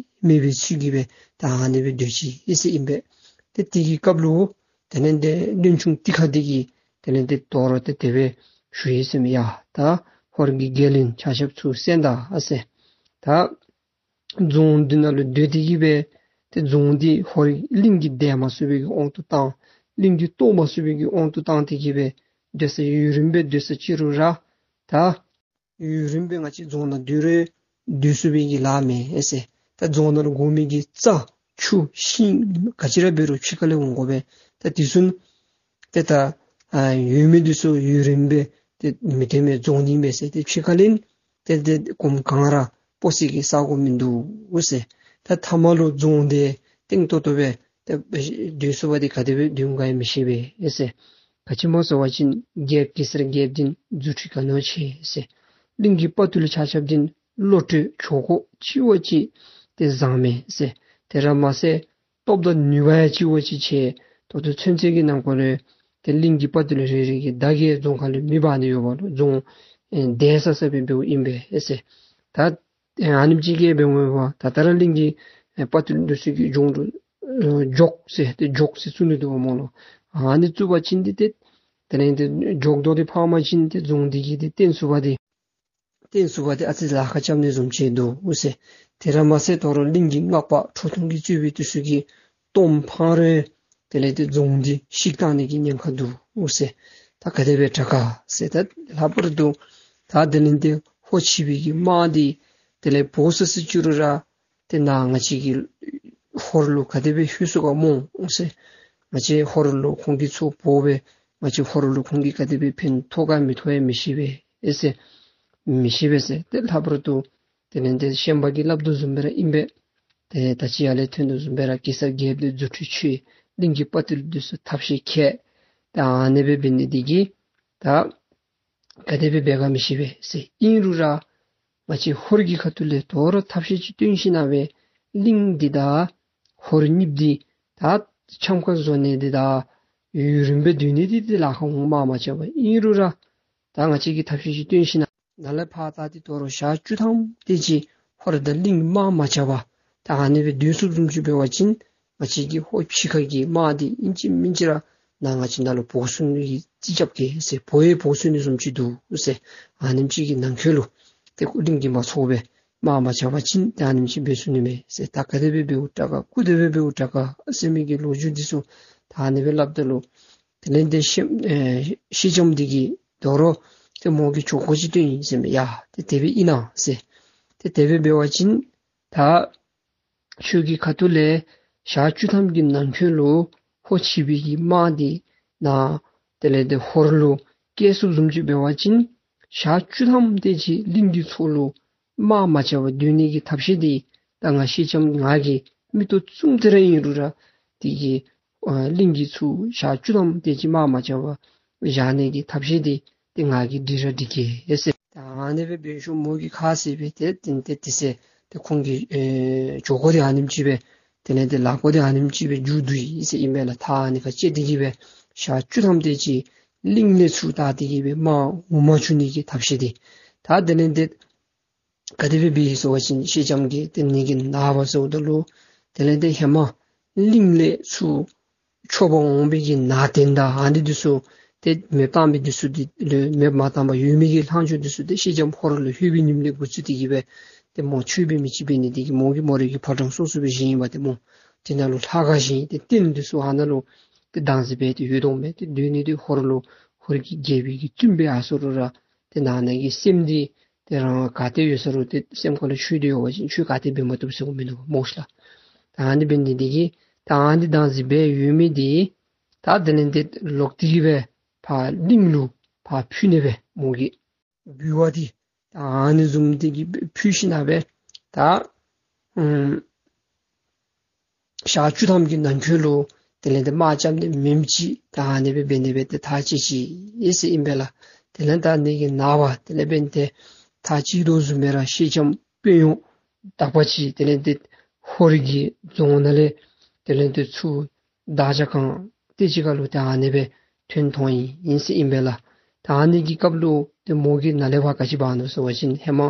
མེད་པའི་ཚུལ་གྱིས་སྦེ་ད་ཨ་ནི་སྦེ་སྡོད་ཅི་ཨིན་ཟེར་ཨིན་པས། ཏེ་དེ་གི་སྐབས་ལུ་དེ་ལས་ཏེ་བློན་ཆུང་ཏི་ཁ་འདི་གིས་དེ་ལས་ཏེ་དོ་རུང་ཏེ་དེ་སྦེ་ཞུ་ཡི་ཟེར་མས། ཡ་ད་ཧོར་གྱི་རྒྱལ་བློན་ཆ་ཁྱབ་ཚུར་གསན་ད་ཨ་ཟེར། ད་རྫོང་འདི་ནང་ལུ་སྡོད་དེ་གི་སྦེ་ཏེ་རྫོང་འདི་ཧོར་གླིང་གིས་འདེད་མ་ཚུགས་པའི་གི་དབང་དུ་བཏང་། གླིང་གིས་གཏོར་མ་ཚུགས་པའི་གི་དབང་དུ་བཏང་སྟེ་གི་སྦེ་སྡོད་ས་ཡུན་རིངམོ་སྦེ་སྡོད་ས་ཅིག་རུང་ར་ད་ཡུན་རིངམོ་སྦེ་ང་བཅས་རྫོང་ནང་སྡོད་རུང་སྡོད་ཚུགས་པའི་གི་ལཱ་མེད་ཨེ་ཟེར། ད་རྫོང་ནང་ལུ་དགོ་མི་གི་རྩྭ་ཆུ་ཤིང་ག་ཅི་ར་འབད་རུང་ཕྱི་ཁ་ལས་འོང་དགོ་པས། ད་དེ་ཚུ་ཏེ་ད་ཨ་ཡོད་མི་འདི་ཚུ་ཡུན་རིངམོ་སྦེ་ཏེ་མི་སྡོད་མི་རྫོང་ནི་མས་ཟེར། ཏེ་ཕྱི་ཁ་ལས་ཏེ་ཏེ་གོམ་གང་ར་སྤོ་སའི་གི་ས་གོ་མིན་འདུག་ཟེར། ད་མཐའ་མ་ལུ་རྫོང་འདི་བརྟན་ཏོག་ཏོ་སྦེ་ཏེ་སྡོད་ཚུགས་པ་འདི་ག་དེ་སྦེ་སྡོད་འོང་ག་ཡང་མི་ཤེས་པས་ཨེ་ཟེར། ག་ཅི་སྨོ་ཟེར་བ་ཅིན་རྒྱལཔོ་གེ་སར་རྒྱལཔོ་འདི་རྫུ་འཕྲུལ་ག་ནི་བ་ཆེ་ཟེར། གླིང་གི་དཔའ་བརྟུལ་ཆ་ཁྱབ་འདི་བློ་གྲོས་ཆོ་ག་གཅིག་བ་གཅིག་ཏེ་བཟང་མས་ཟེར། དེ་ར་མ་ཚད་སྟོབས་དང་ནུས་པ་ཡང་གཅིག་བ་གཅིག་ཆེ། ད་ལྟོ་ཚུན་ཚོད་ཀྱི་ནང་འཁོད་ལུ་ཏེ་གླིང་གི་དཔའ་བརྟུལ་རེ་རེ་གིས་ད་གིས་རྫོང་ཁ་ལས་མེ་འབར་ནི་ཡོདཔ་ལུ་རྫོང་ཨེ་འདས་ས་ས་སྦེ་འབདཝ་ཨིན་པས་ཨེ་ཟེར། ད་ཨེ་ཨ་ནེམ་ཅིག་གིས་འབད་འོང་བ་ད་ད་ར་གླིང་གི་ཨེ་དཔའ་བརྟུལ་འདི་ཚུ་གིས་རྫོང་ལུ་ཨེ་འཇོག་ཟེར་ཏེ་འཇོག་ཟེར་བཙུགས་ནི་འདུག་སྨོ་ལོ། ཨ་ནི་བཙུགས་པ་ཅིན་འདི་ཏེ་དེ་ལས་ཏེ་འཇོག་དོ་འདི་ཕངས་པ་ཅིན་ཏེ་རྫོང་འདི་གིས་ཏེ་བརྟན་ཚུགས་པ་འདི་བརྟན་ཚུགས་པ་འདི་ཨ་ཙི་ལཱ་ཁག་རྐྱབ་ནི་བཟུམ་ཅིག་འདུག་ཟེར། དེ་ར་མ་ཚད་དོ་རུང་གླིང་གི་སྔགས་པ་ཁྲོ་ཐུང་གིས་གཙོས་པའི་འདི་ཚུ་གིས་གཏོརམ་འཕང་རུང་དེ་ལས་ཏེ་རྫོང་འདི་བཤིག་གཏང་ནི་གི་ཉེན་ཁ་འདུག་ཟེར། ད་ག་དེ་སྦེ་དྲག་ག་ཟེར། ད་ལྷག་པར་དུ་ད་དེ་ལས་ཏེ་ཧོར་ཕྱི་པའི་གི་དམག་འདི་དེ་ལས་འབོ་སོ་སོ་ཅིག་རུང་ར་ཏེ་ནཱ་ང་བཅས་ཀྱི་ཧོར་ལུ་ག་དེ་སྦེ་ལྷོད་སོང་ག་སྨོ་ཟེར། ང་བཅས་ཧོར་ལུ་ཁོང་གིས་ཚུར་འབོ་སྦེ་ང་བཅས་ཧོར་ལུ་ཁོང་གིས་ག་དེ་སྦེ་ཕན་ཐོགས་ག་མི་ཐོགས་ཡང་མི་ཤེས་པས་ཨེ་ཟེར། མི་ཤེས་པས་ཟེར། ཏེ་ལྷག་པར་དུ་དེ་ལས་ཏེ་ཤན་པ་གིས་སླབ་དོ་བཟུམ་སྦེ་ར་ཨིན་པས། ཏེ་ད་ཅི་ཡར་ལས་ཐོན་དོ་བཟུམ་སྦེ་ར་གེ་སར་རྒྱལཔོ་འདི་རྫུ་འཕྲུལ་ཆེ། གླིང་གི་དཔའ་བརྟུལ་འདི་ཚུ་ཐབས་ཤེས་མཁས། ད་ཨ་ནི་སྦེ་འབད་ནི་འདི་གིས་ད་ག་དེ་སྦེ་འབད་ག་མི་ཤེས་པས་ཟེར། ཨིན་རུང་ར་ང་བཅས་ཧོར་གྱི་ཁ་ཐུག་ལས་དོ་རུང་ཐབས་ཤེས་ཅིག་བཏོན་ཞིན་ན་སྦེ་གླིང་འདི་དང་ཧོར་གཉིས་འདི་ད་འཆམ་ཁ་བཟོ་ནི་འདི་དང་ཡུན་རིངམོ་སྦེ་སྡོད་ནི་འདི་ཏེ་ལཱ་ཁག་འོང་མ་མ་ཆགས་པར། ཨིན་རུང་ར་ད་ང་བཅས་ཀྱིས་ཐབས་ཤེས་ཅིག་བཏོན་ཞིན་ན་ནཱ་ལས་ཕར་ད་འདི་དོ་རུང་ཞག་བཅུ་ཐམ་དེ་ཅིག་ཧོར་དང་གླིང་མ་མ་ཆགས་པར་ད་ཨ་ནི་སྦེ་སྡོད་ཚུགསཔ་བཟུམ་ཅིག་འབད་བ་ཅིན་ང་བཅས་ཀྱི་ཧོར་ཕྱི་ཁ་གི་དམག་འདི་ཨིན་ཅི་མིན་ཅི་ར་ནཱ་ང་བཅས་ནཱ་ལུ་འབོ་ཚུགས་ནི་གི་རྩིས་རྐྱབ་གེ་ཟེར། འབོ་ཡང་འབོ་ཚུགས་ནི་བཟུམ་ཅིག་འདུག་ཟེར། ཨ་ནེམ་ཅིག་གི་ནང་འཁོད་ལུ་ཏེ་གླིང་གིས་མ་ཚོར་བར་དམག་མ་རྐྱབ་པ་ཅིན་ཏེ་ཨ་ནེམ་ཅིག་འབད་ཚུགས་ནི་མས་ཟེར། ད་ག་དེ་སྦེ་འབདཝ་དྲག་ག་ག་དེ་སྦེ་འབདཝ་དྲག་ག་ཟེར་མི་གི་ལོ་རྒྱུས་འདི་ཚུ་ད་ཨ་ནི་སྦེ་སླབ་ད་ལུ་དེ་ལས་ཏེ་ཤེ་ཨེ་ཤེས་ལྕམ་འདི་གིས་དོ་རུང་ཏེ་མོ་གིས་ཆོ་ག་ཅིག་བཏོན་ཡི་ཟེར་མས། ཡ་ཏེ་དེ་སྦེ་ཨིན་ན་ཟེར། ཏེ་དེ་སྦེ་འབད་བ་ཅིན་ད་ཁྱོད་ཀྱི་ཁ་ཐུག་ལས་ཞག་བཅུ་ཐམ་གྱི་ནང་འཁོད་ལུ་ཧོར་ཕྱི་པའི་གི་དམག་འདི་ནཱ་དེ་ལས་ཏེ་ཧོར་ལུ་བསྐྱལ་ཚུགསཔ་བཟུམ་ཅིག་འབད་བ་ཅིན་ཞག་བཅུ་ཐམ་དེ་ཅིག་གླིང་གི་ཕྱོགས་ལུ་དམག་མ་རྐྱབ་པར་སྡོད་ནི་གི་ཐབས་ཤེས་འདི་ད་ང་ཤེས་ལྕམ་ང་གིས་མིག་ཏོ་བཙུམ་སྟེ་ར་ཨིན་རུང་ར་དེ་གིས་ཨ་གླིང་གི་ཕྱོགས་ཞག་བཅུ་ཐམ་དེ་ཅིག་དམག་མ་རྐྱབ་པར་བཞག་ནི་གི་ཐབས་ཤེས་འདི་ཏེ་ང་གིས་འགྲིག་ར་འགྲིག་གེ་ཟེར། ད་ཨ་ནི་སྦེ་འབད་ཞིནམ་མོ་གིས་ཁ་བཟེད་སྦེ་ཏེ་ཏེ་ཏེ་ཏེ་ཟེར་ཏེ་ཁོང་གི་ཨེ་ཆོ་ག་འདི་ཨ་ནེམ་ཅིག་སྦེ་དེ་ལས་ཏེ་ལཱ་འགོ་འདི་ཨ་ནེམ་ཅིག་སྦེ་མཇུག་བསྡུ་ཡི་ཟེར་ཨིན་པས་ལགས། ད་ཨ་ནི་ཁར་བཅད་དེ་གི་སྦེ་ཞག་བཅུ་ཐམ་དེ་ཅིག་གླིང་ལས་ཚུར་ད་དེ་གི་སྦེ་དམག་འོང་མ་བཅུག་ནི་གི་ཐབས་ཤེས་འདི་ད་དེ་ལས་ཏེ་ག་དེ་སྦེ་འབད་ཡི་ཟེར་བ་ཅིན་ཤེས་ལྕམ་གྱིས་ཏེ་ནི་གི་ནངས་པ་ཟེརཝ་ད་ལུ་དེ་ལས་ཏེ་ཧེ་མ་གླིང་ལས་ཚུར་འཕྱོག་པར་འོང་བའི་གི་ནང་རྟེན་དང་ཨ་ནི་འདི་ཚུ་ཏེ་མེདཔ་བཏང་མི་འདི་ཚུ་འདི་ལུ་མེདཔ་མ་བཏང་པར་ཡོད་མི་གི་ལྷག་མཇུག་འདི་ཚུ་ཏེ་ཤེས་ལྕམ་ཧོར་ལུ་ལྷོད་པའི་ཉིནམ་ལས་འགོ་བཙུགས་ཏེ་གི་སྦེ་ཏེ་མོ་ཆོས་པའི་མི་ཅིག་འབད་ནི་དེ་གིས་མོ་གིས་མོ་རའི་གི་ཕོ་བྲང་སོ་སོ་སྦེ་བཞེངས་ཡི་པ། ཏེ་མོ་དེ་ནང་ལུ་ལྷ་ཁང་བཞེངས་ཏེ་རྟེན་འདི་ཚུ་ཨ་ནཱ་ལུ་ཏེ་བདག་འཛིན་འབད་དེ་ཡོད་དོ་མས། ཏེ་སྡོད་ནི་འདི་ཧོར་ལུ་ཧོར་གྱི་རྒྱལ་པོའི་གི་བཙུནམོ་སྦེ་ཨ་ཟེར་རུང་ར་ཏེ་ནང་ན་གི་སེམས་འདི་ཏེ་རང་ག་ཏེ་ཡོད་ས་རུང་ཏེ་སེམས་ཁ་ལུ་ཆོས་འདི་ཡོད་པ་ཅིན་ཆོས་ག་ཏེ་འབད་མ་བཏུབ་ཟེར་མི་འདུག་སྨོ་ཤ་ལགས། ད་ཨ་ནི་འབད་ནི་དེ་གིས་ད་ཨ་ནི་བདག་འཛིན་འབད་ཡོད་མི་འདི་ད་དེ་ལས་ཏེ་ལོག་སྟེ་གི་སྦེ་ཕར་གླིང་ལུ་ཕར་ཕུལ་ནི་སྦེ་མོ་གིས་འབུལ་བ་འདི་ ཨ་ནི་བཟུམ་འདི་གིས་ཕུལ་ཞིནམ་ལས་ད་ཨམ་ཞག་བཅུ་ཐམ་གྱི་ནང་འཁོད་ལུ་དེ་ལས་འདི་དམག་རྐྱབ་ནི་མེནམ་ཅིག་ད་ཨ་ནི་སྦེ་འབད་ནི་སྦེ་ཏེ་ཐག་བཅད་ཅི་ཟེར་ཨིན་པས་ལགས། དེ་ལས་ད་ཨ་ནི་གི་ནངས་པ་དེ་ལས་འབདན་ཏེ་ཐག་བཅད་དོ་བཟུམ་སྦེ་ར་སེང་ལྕམ་དཔོན་གཡོག་དག་པ་ཅིག་དེ་ལས་འདི་ཧོར་གྱི་རྫོང་ནང་ལས་དེ་ལས་འདི་ཚུར་བདག་ཅག་ཁང་དེ་ཅིག་ཁར་ལུ་ཏེ་ཨ་ནི་སྦེ་ཐོན་ཐོན་ཡི་ཟེར་ཨིན་པས་ལགས། ད་ཨ་ནི་གི་སྐབས་ལུ་ཏེ་མོ་གིས་ནཱ་ལས་ཕར་ག་ཅི་འབག་ནུག་ཟེར་བ་ཅིན་ཧེ་མ་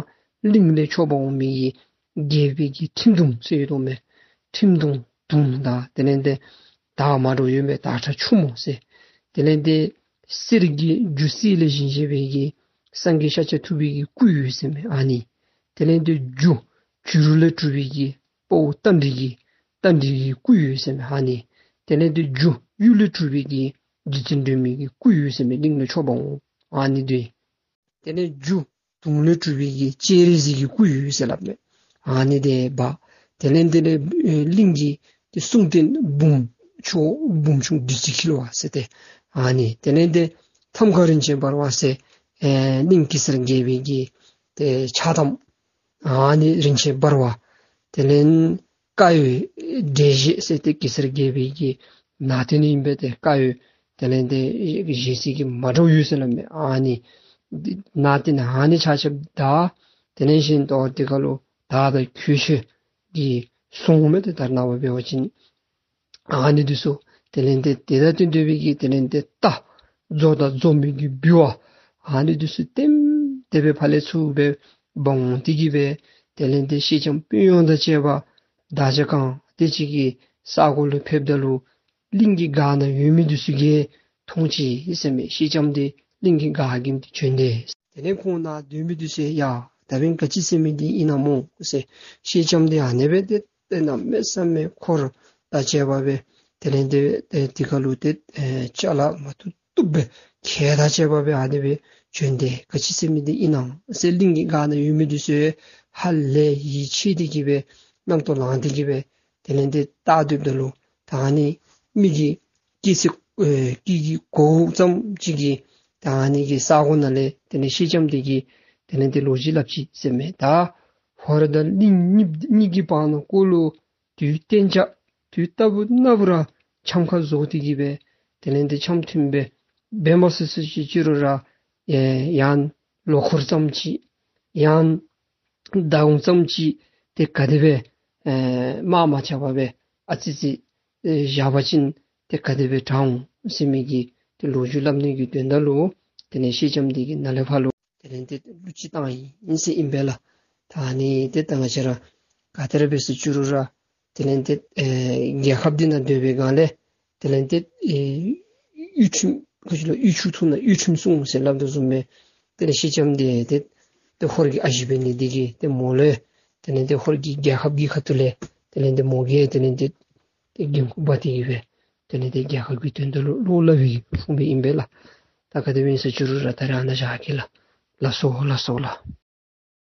གླིང་ལས་འཕྱོག་འབག་འོང་མི་གི་རྒྱལ་པོའི་གི་ཁྲིམས་དུང་ཟེར་ཡོད་དོ་མས། ཁྲིམས་དུང་དུང་དང་དེ་ལས་འདི་དར་མ་འདྲཝ་ཡོད་མི་དར་ཁྲ་ཆུང་མོ་ཟེར། དེ་ལས་འདི་གསེར་གྱི་རྒྱུ་གསེར་ལས་བཞེངས་བཞེངས་པའི་གི་སངས་རྒྱས་ཤཱཀྱ་ཐུབ་པའི་གི་སྐུ་ཡོད་ཟེར་མས་ཨ་ནི། དེ་ལས་འདི་རྒྱུ་བྱུ་རུ་ལས་གྲུབ་པའི་གི་དཔའ་བོ་རྟ་མགྲིན་གྱི་རྟ་མགྲིན་གྱི་སྐུ་ཡོད་ཟེར་མས་ཨ་ནི། དེ་ལས་འདི་རྒྱུ་གཡུ་ལས་གྲུབ་པའི་གི་རྗེ་བཙུན་སྒྲོལ་མའི་གི་སྐུ་ཡོད་ཟེར་མས་གླིང་ལས་འཕྱོག་འབག་འོང་ཨ་ནི་འདི། དེ་ལས་རྒྱུ་དུང་ལས་གྲུབ་པའི་གི་སྤྱན་རས་གཟིགས་ཀྱི་སྐུ་ཡོད་ཟེར་སླབ་མས། ཨ་ནི་འདི་འབག། དེ་ལས་འདི་ལས་ཨེ་གླིང་གི་ཏེ་གསུང་རྟེན་འབུམ་ཆུང་འབུམ་ཆུང་བདུད་རྩི་འཁྱིལ་བ་ཟེར་ཏེ་ཨ་ནི། དེ་ལས་འདི་ཐམ་ཀ་རིན་ཆེན་འབར་བ་ཟེར་ཨེ་གླིང་གེ་སར་རྒྱལ་པོའི་གི་ཏེ་ཕྱག་ཐམ་ཨ་ནི་རིན་ཆེན་འབར་བ། དེ་ལས་དཀར་ཡོལ་འབྲས་བཞེས་ཟེར་ཏེ་གེ་སར་རྒྱལ་པོའི་གི་ནང་རྟེན་ཨིན་པས། ཏེ་དཀར་ཡོལ་དེ་ལས་འདི་བཞེས་ས་གི་མ་འདྲཝ་ཡོད་ཟེར་སླབ་མས། ཨ་ནི་ནང་རྟེན་ཨ་ནི་ཆ་ཁྱབ་དང་དེ་ལས་གཞན་དུ་དེ་ཁར་ལུ་དར་དང་གོས་ཆེན་གྱིས་བཟུང་མི་དེ་ལྟར་ནང་པ་འབད་བ་ཅིན་ཨ་ནི་འདི་ཚུ་དེ་ལས་འདི་དེ་དང་བསྟུན་ཏེ་སྦེ་གི་དེ་ལས་འདི་རྟ་བཟོ་དང་བཟོ་མི་གི་འབུལ་བ་ཨ་ནི་འདི་ཚུ་ལྟེམ་ལྟེ་སྦེ་ཕར་ལས་ཚུར་སྦེ་འབག་འོང་སྟེ་གི་སྦེ་དེ་ལས་འདི་སེང་ལྕམ་དཔོན་གཡོག་དང་བཅས་པ་བདག་ཅག་ཁང་དེ་ཅིག་གི་ས་གོ་ལུ་ཕེབས་ད་ལུ་གླིང་གི་སྒར་ནང་ཡོད་མི་འདི་ཚུ་གིས་མཐོང་ཅི་ཟེར་མས། སེང་ལྕམ་འདི་གླིང་གི་སྒར་གྱི་འདི་བྱོན་ཏེ། དེ་ལས་ཁོང་ནཱ་སྡོད་མི་འདི་ཚུ་ཡང་ད་འབདན་ག་ཅི་ཟེར་མི་འདི་ཨིན་ན་སྨོ་ཟེར། སེང་ལྕམ་འདི་ཨ་ནི་སྦེ་ཏེ་ཏེ་གནམ་མེད་ས་མེད་འཁོར་དང་བཅས་པ་སྦེ་དེ་ལས་འདི་ཏེ་དེ་ཁར་ལུ་ཏེ་ཨེ་ཅ་ལ་མ་བཏུབ་བཏུབ་སྦེ་ཁྱད་དང་བཅས་པ་སྦེ་ཨ་ནི་སྦེ་བྱོན་ཏེ་ག་ཅི་ཟེར་མི་འདི་ཨིན་ན་ཟེར་གླིང་གི་སྒར་ནང་ཡོད་མི་འདི་ཚུ་ཧ་ལས་ཡིད་ཆེས་ཏེ་གི་སྦེ་རྣམ་རྟོག་ལངས་ཏེ་གི་སྦེ་དེ་ལས་འདི་བལྟ་སྡོདཔ་ད་ལུ་ད་ཨ་ནི་མི་གི་སྐྱེ་ས་ཨེ་སྐྱེ་གི་གོ་ཙམ་ཅིག་གི་ད་ཨ་ནི་གི་ས་གོ་ནང་ལས་དེ་ལས་སེང་ལྕམ་འདི་གི་དེ་ལས་འདི་ལོ་རྒྱུས་སླབ་ཅི་ཟེར་མས། ད་ཧོར་དང་གླིང་གཉིས་གཉིས་ཀྱི་བར་ན་ཀོ་ལུ་དུས་གཏན་འཇགས་དུས་རྟག་བུ་ན་བུ་ར་འཆམ་ཁ་བཟོ་སྟེ་གི་སྦེ་དེ་ལས་འདི་འཆམ་མཐུན་སྦེ་འབད་མ་ཚུགས་ཚུགས་ཅིག་ཅིག་རུང་ར་ཡང་ལོ་འཁོར་ཙམ་ཅིག་ཡང་ཟླཝ་ཙམ་ཅིག་ཏེ་ག་དེ་སྦེ་ཨེ་དམག་མ་རྐྱབ་པར་སྦེ་ཨ་ཙི་ཙི་ཨེ་བཞག་པ་ཅིན་ཏེ་ག་དེ་སྦེ་དྲག་འོང་ཟེར་མི་གི་ཏེ་ལོ་རྒྱུས་སླབ་ནི་གི་དོན་དག་ལུ་དེ་ལས་སེང་ལྕམ་འདི་གིས་ནཱ་ལས་ཕར་ལུ་དེ་ལས་འདི་གླུ་ཅིག་བཏང་ཡི་ཟེར་ཨིན་པས་ལགས། ད་ཨ་ནི་འདི་ད་ང་བཅས་ར་ག་ཏེ་ར་འབད་ཟེར་ཅིག་རུང་ར་དེ་ལས་འདི་ཨེ་རྒྱལ་ཁབ་འདི་ནང་སྡོད་པའི་སྒང་ལས་དེ་ལས་འདི་ཨེ་གཡུ་ཁྲིམས་ག་ཅི་ལོ་གཡུ་ཆུ་འཐུང་ན་གཡུ་ཁྲིམས་སྲུང་ཟེར་སླབ་དོ་བཟུམ་སྦེ་དེ་ལས་སེང་ལྕམ་འདི་འདི་ཏེ་ཧོར་གྱི་ཨ་ཞེ་འབད་ནི་འདི་གིས་ཏེ་མོ་ལུ་དེ་ལས་འདི་ཧོར་གྱི་རྒྱལ་ཁབ་ཀྱི་ཁ་ཐུག་ལས་དེ་ལས་འདི་མོ་གིས་དེ་ལས་འདི་ཏེ་འགན་ཁུར་འབག་སྟེ་གི་སྦེ་དེ་ལས་འདི་རྒྱལ་ཁབ་ཀྱི་དོན་དག་ལུ་བློ་སླབ་པའི་ཕུང་པོ་ཨིན་པས་ལགས། ད་ག་དེ་སྦེ་ཨིན་ཟེར་ཅིག་རུང་ར་ད་རེས་ཨ་ནཱ་བཞག་གེ་ལགས། ལགས་སོ་ལགས་སོ་ལགས།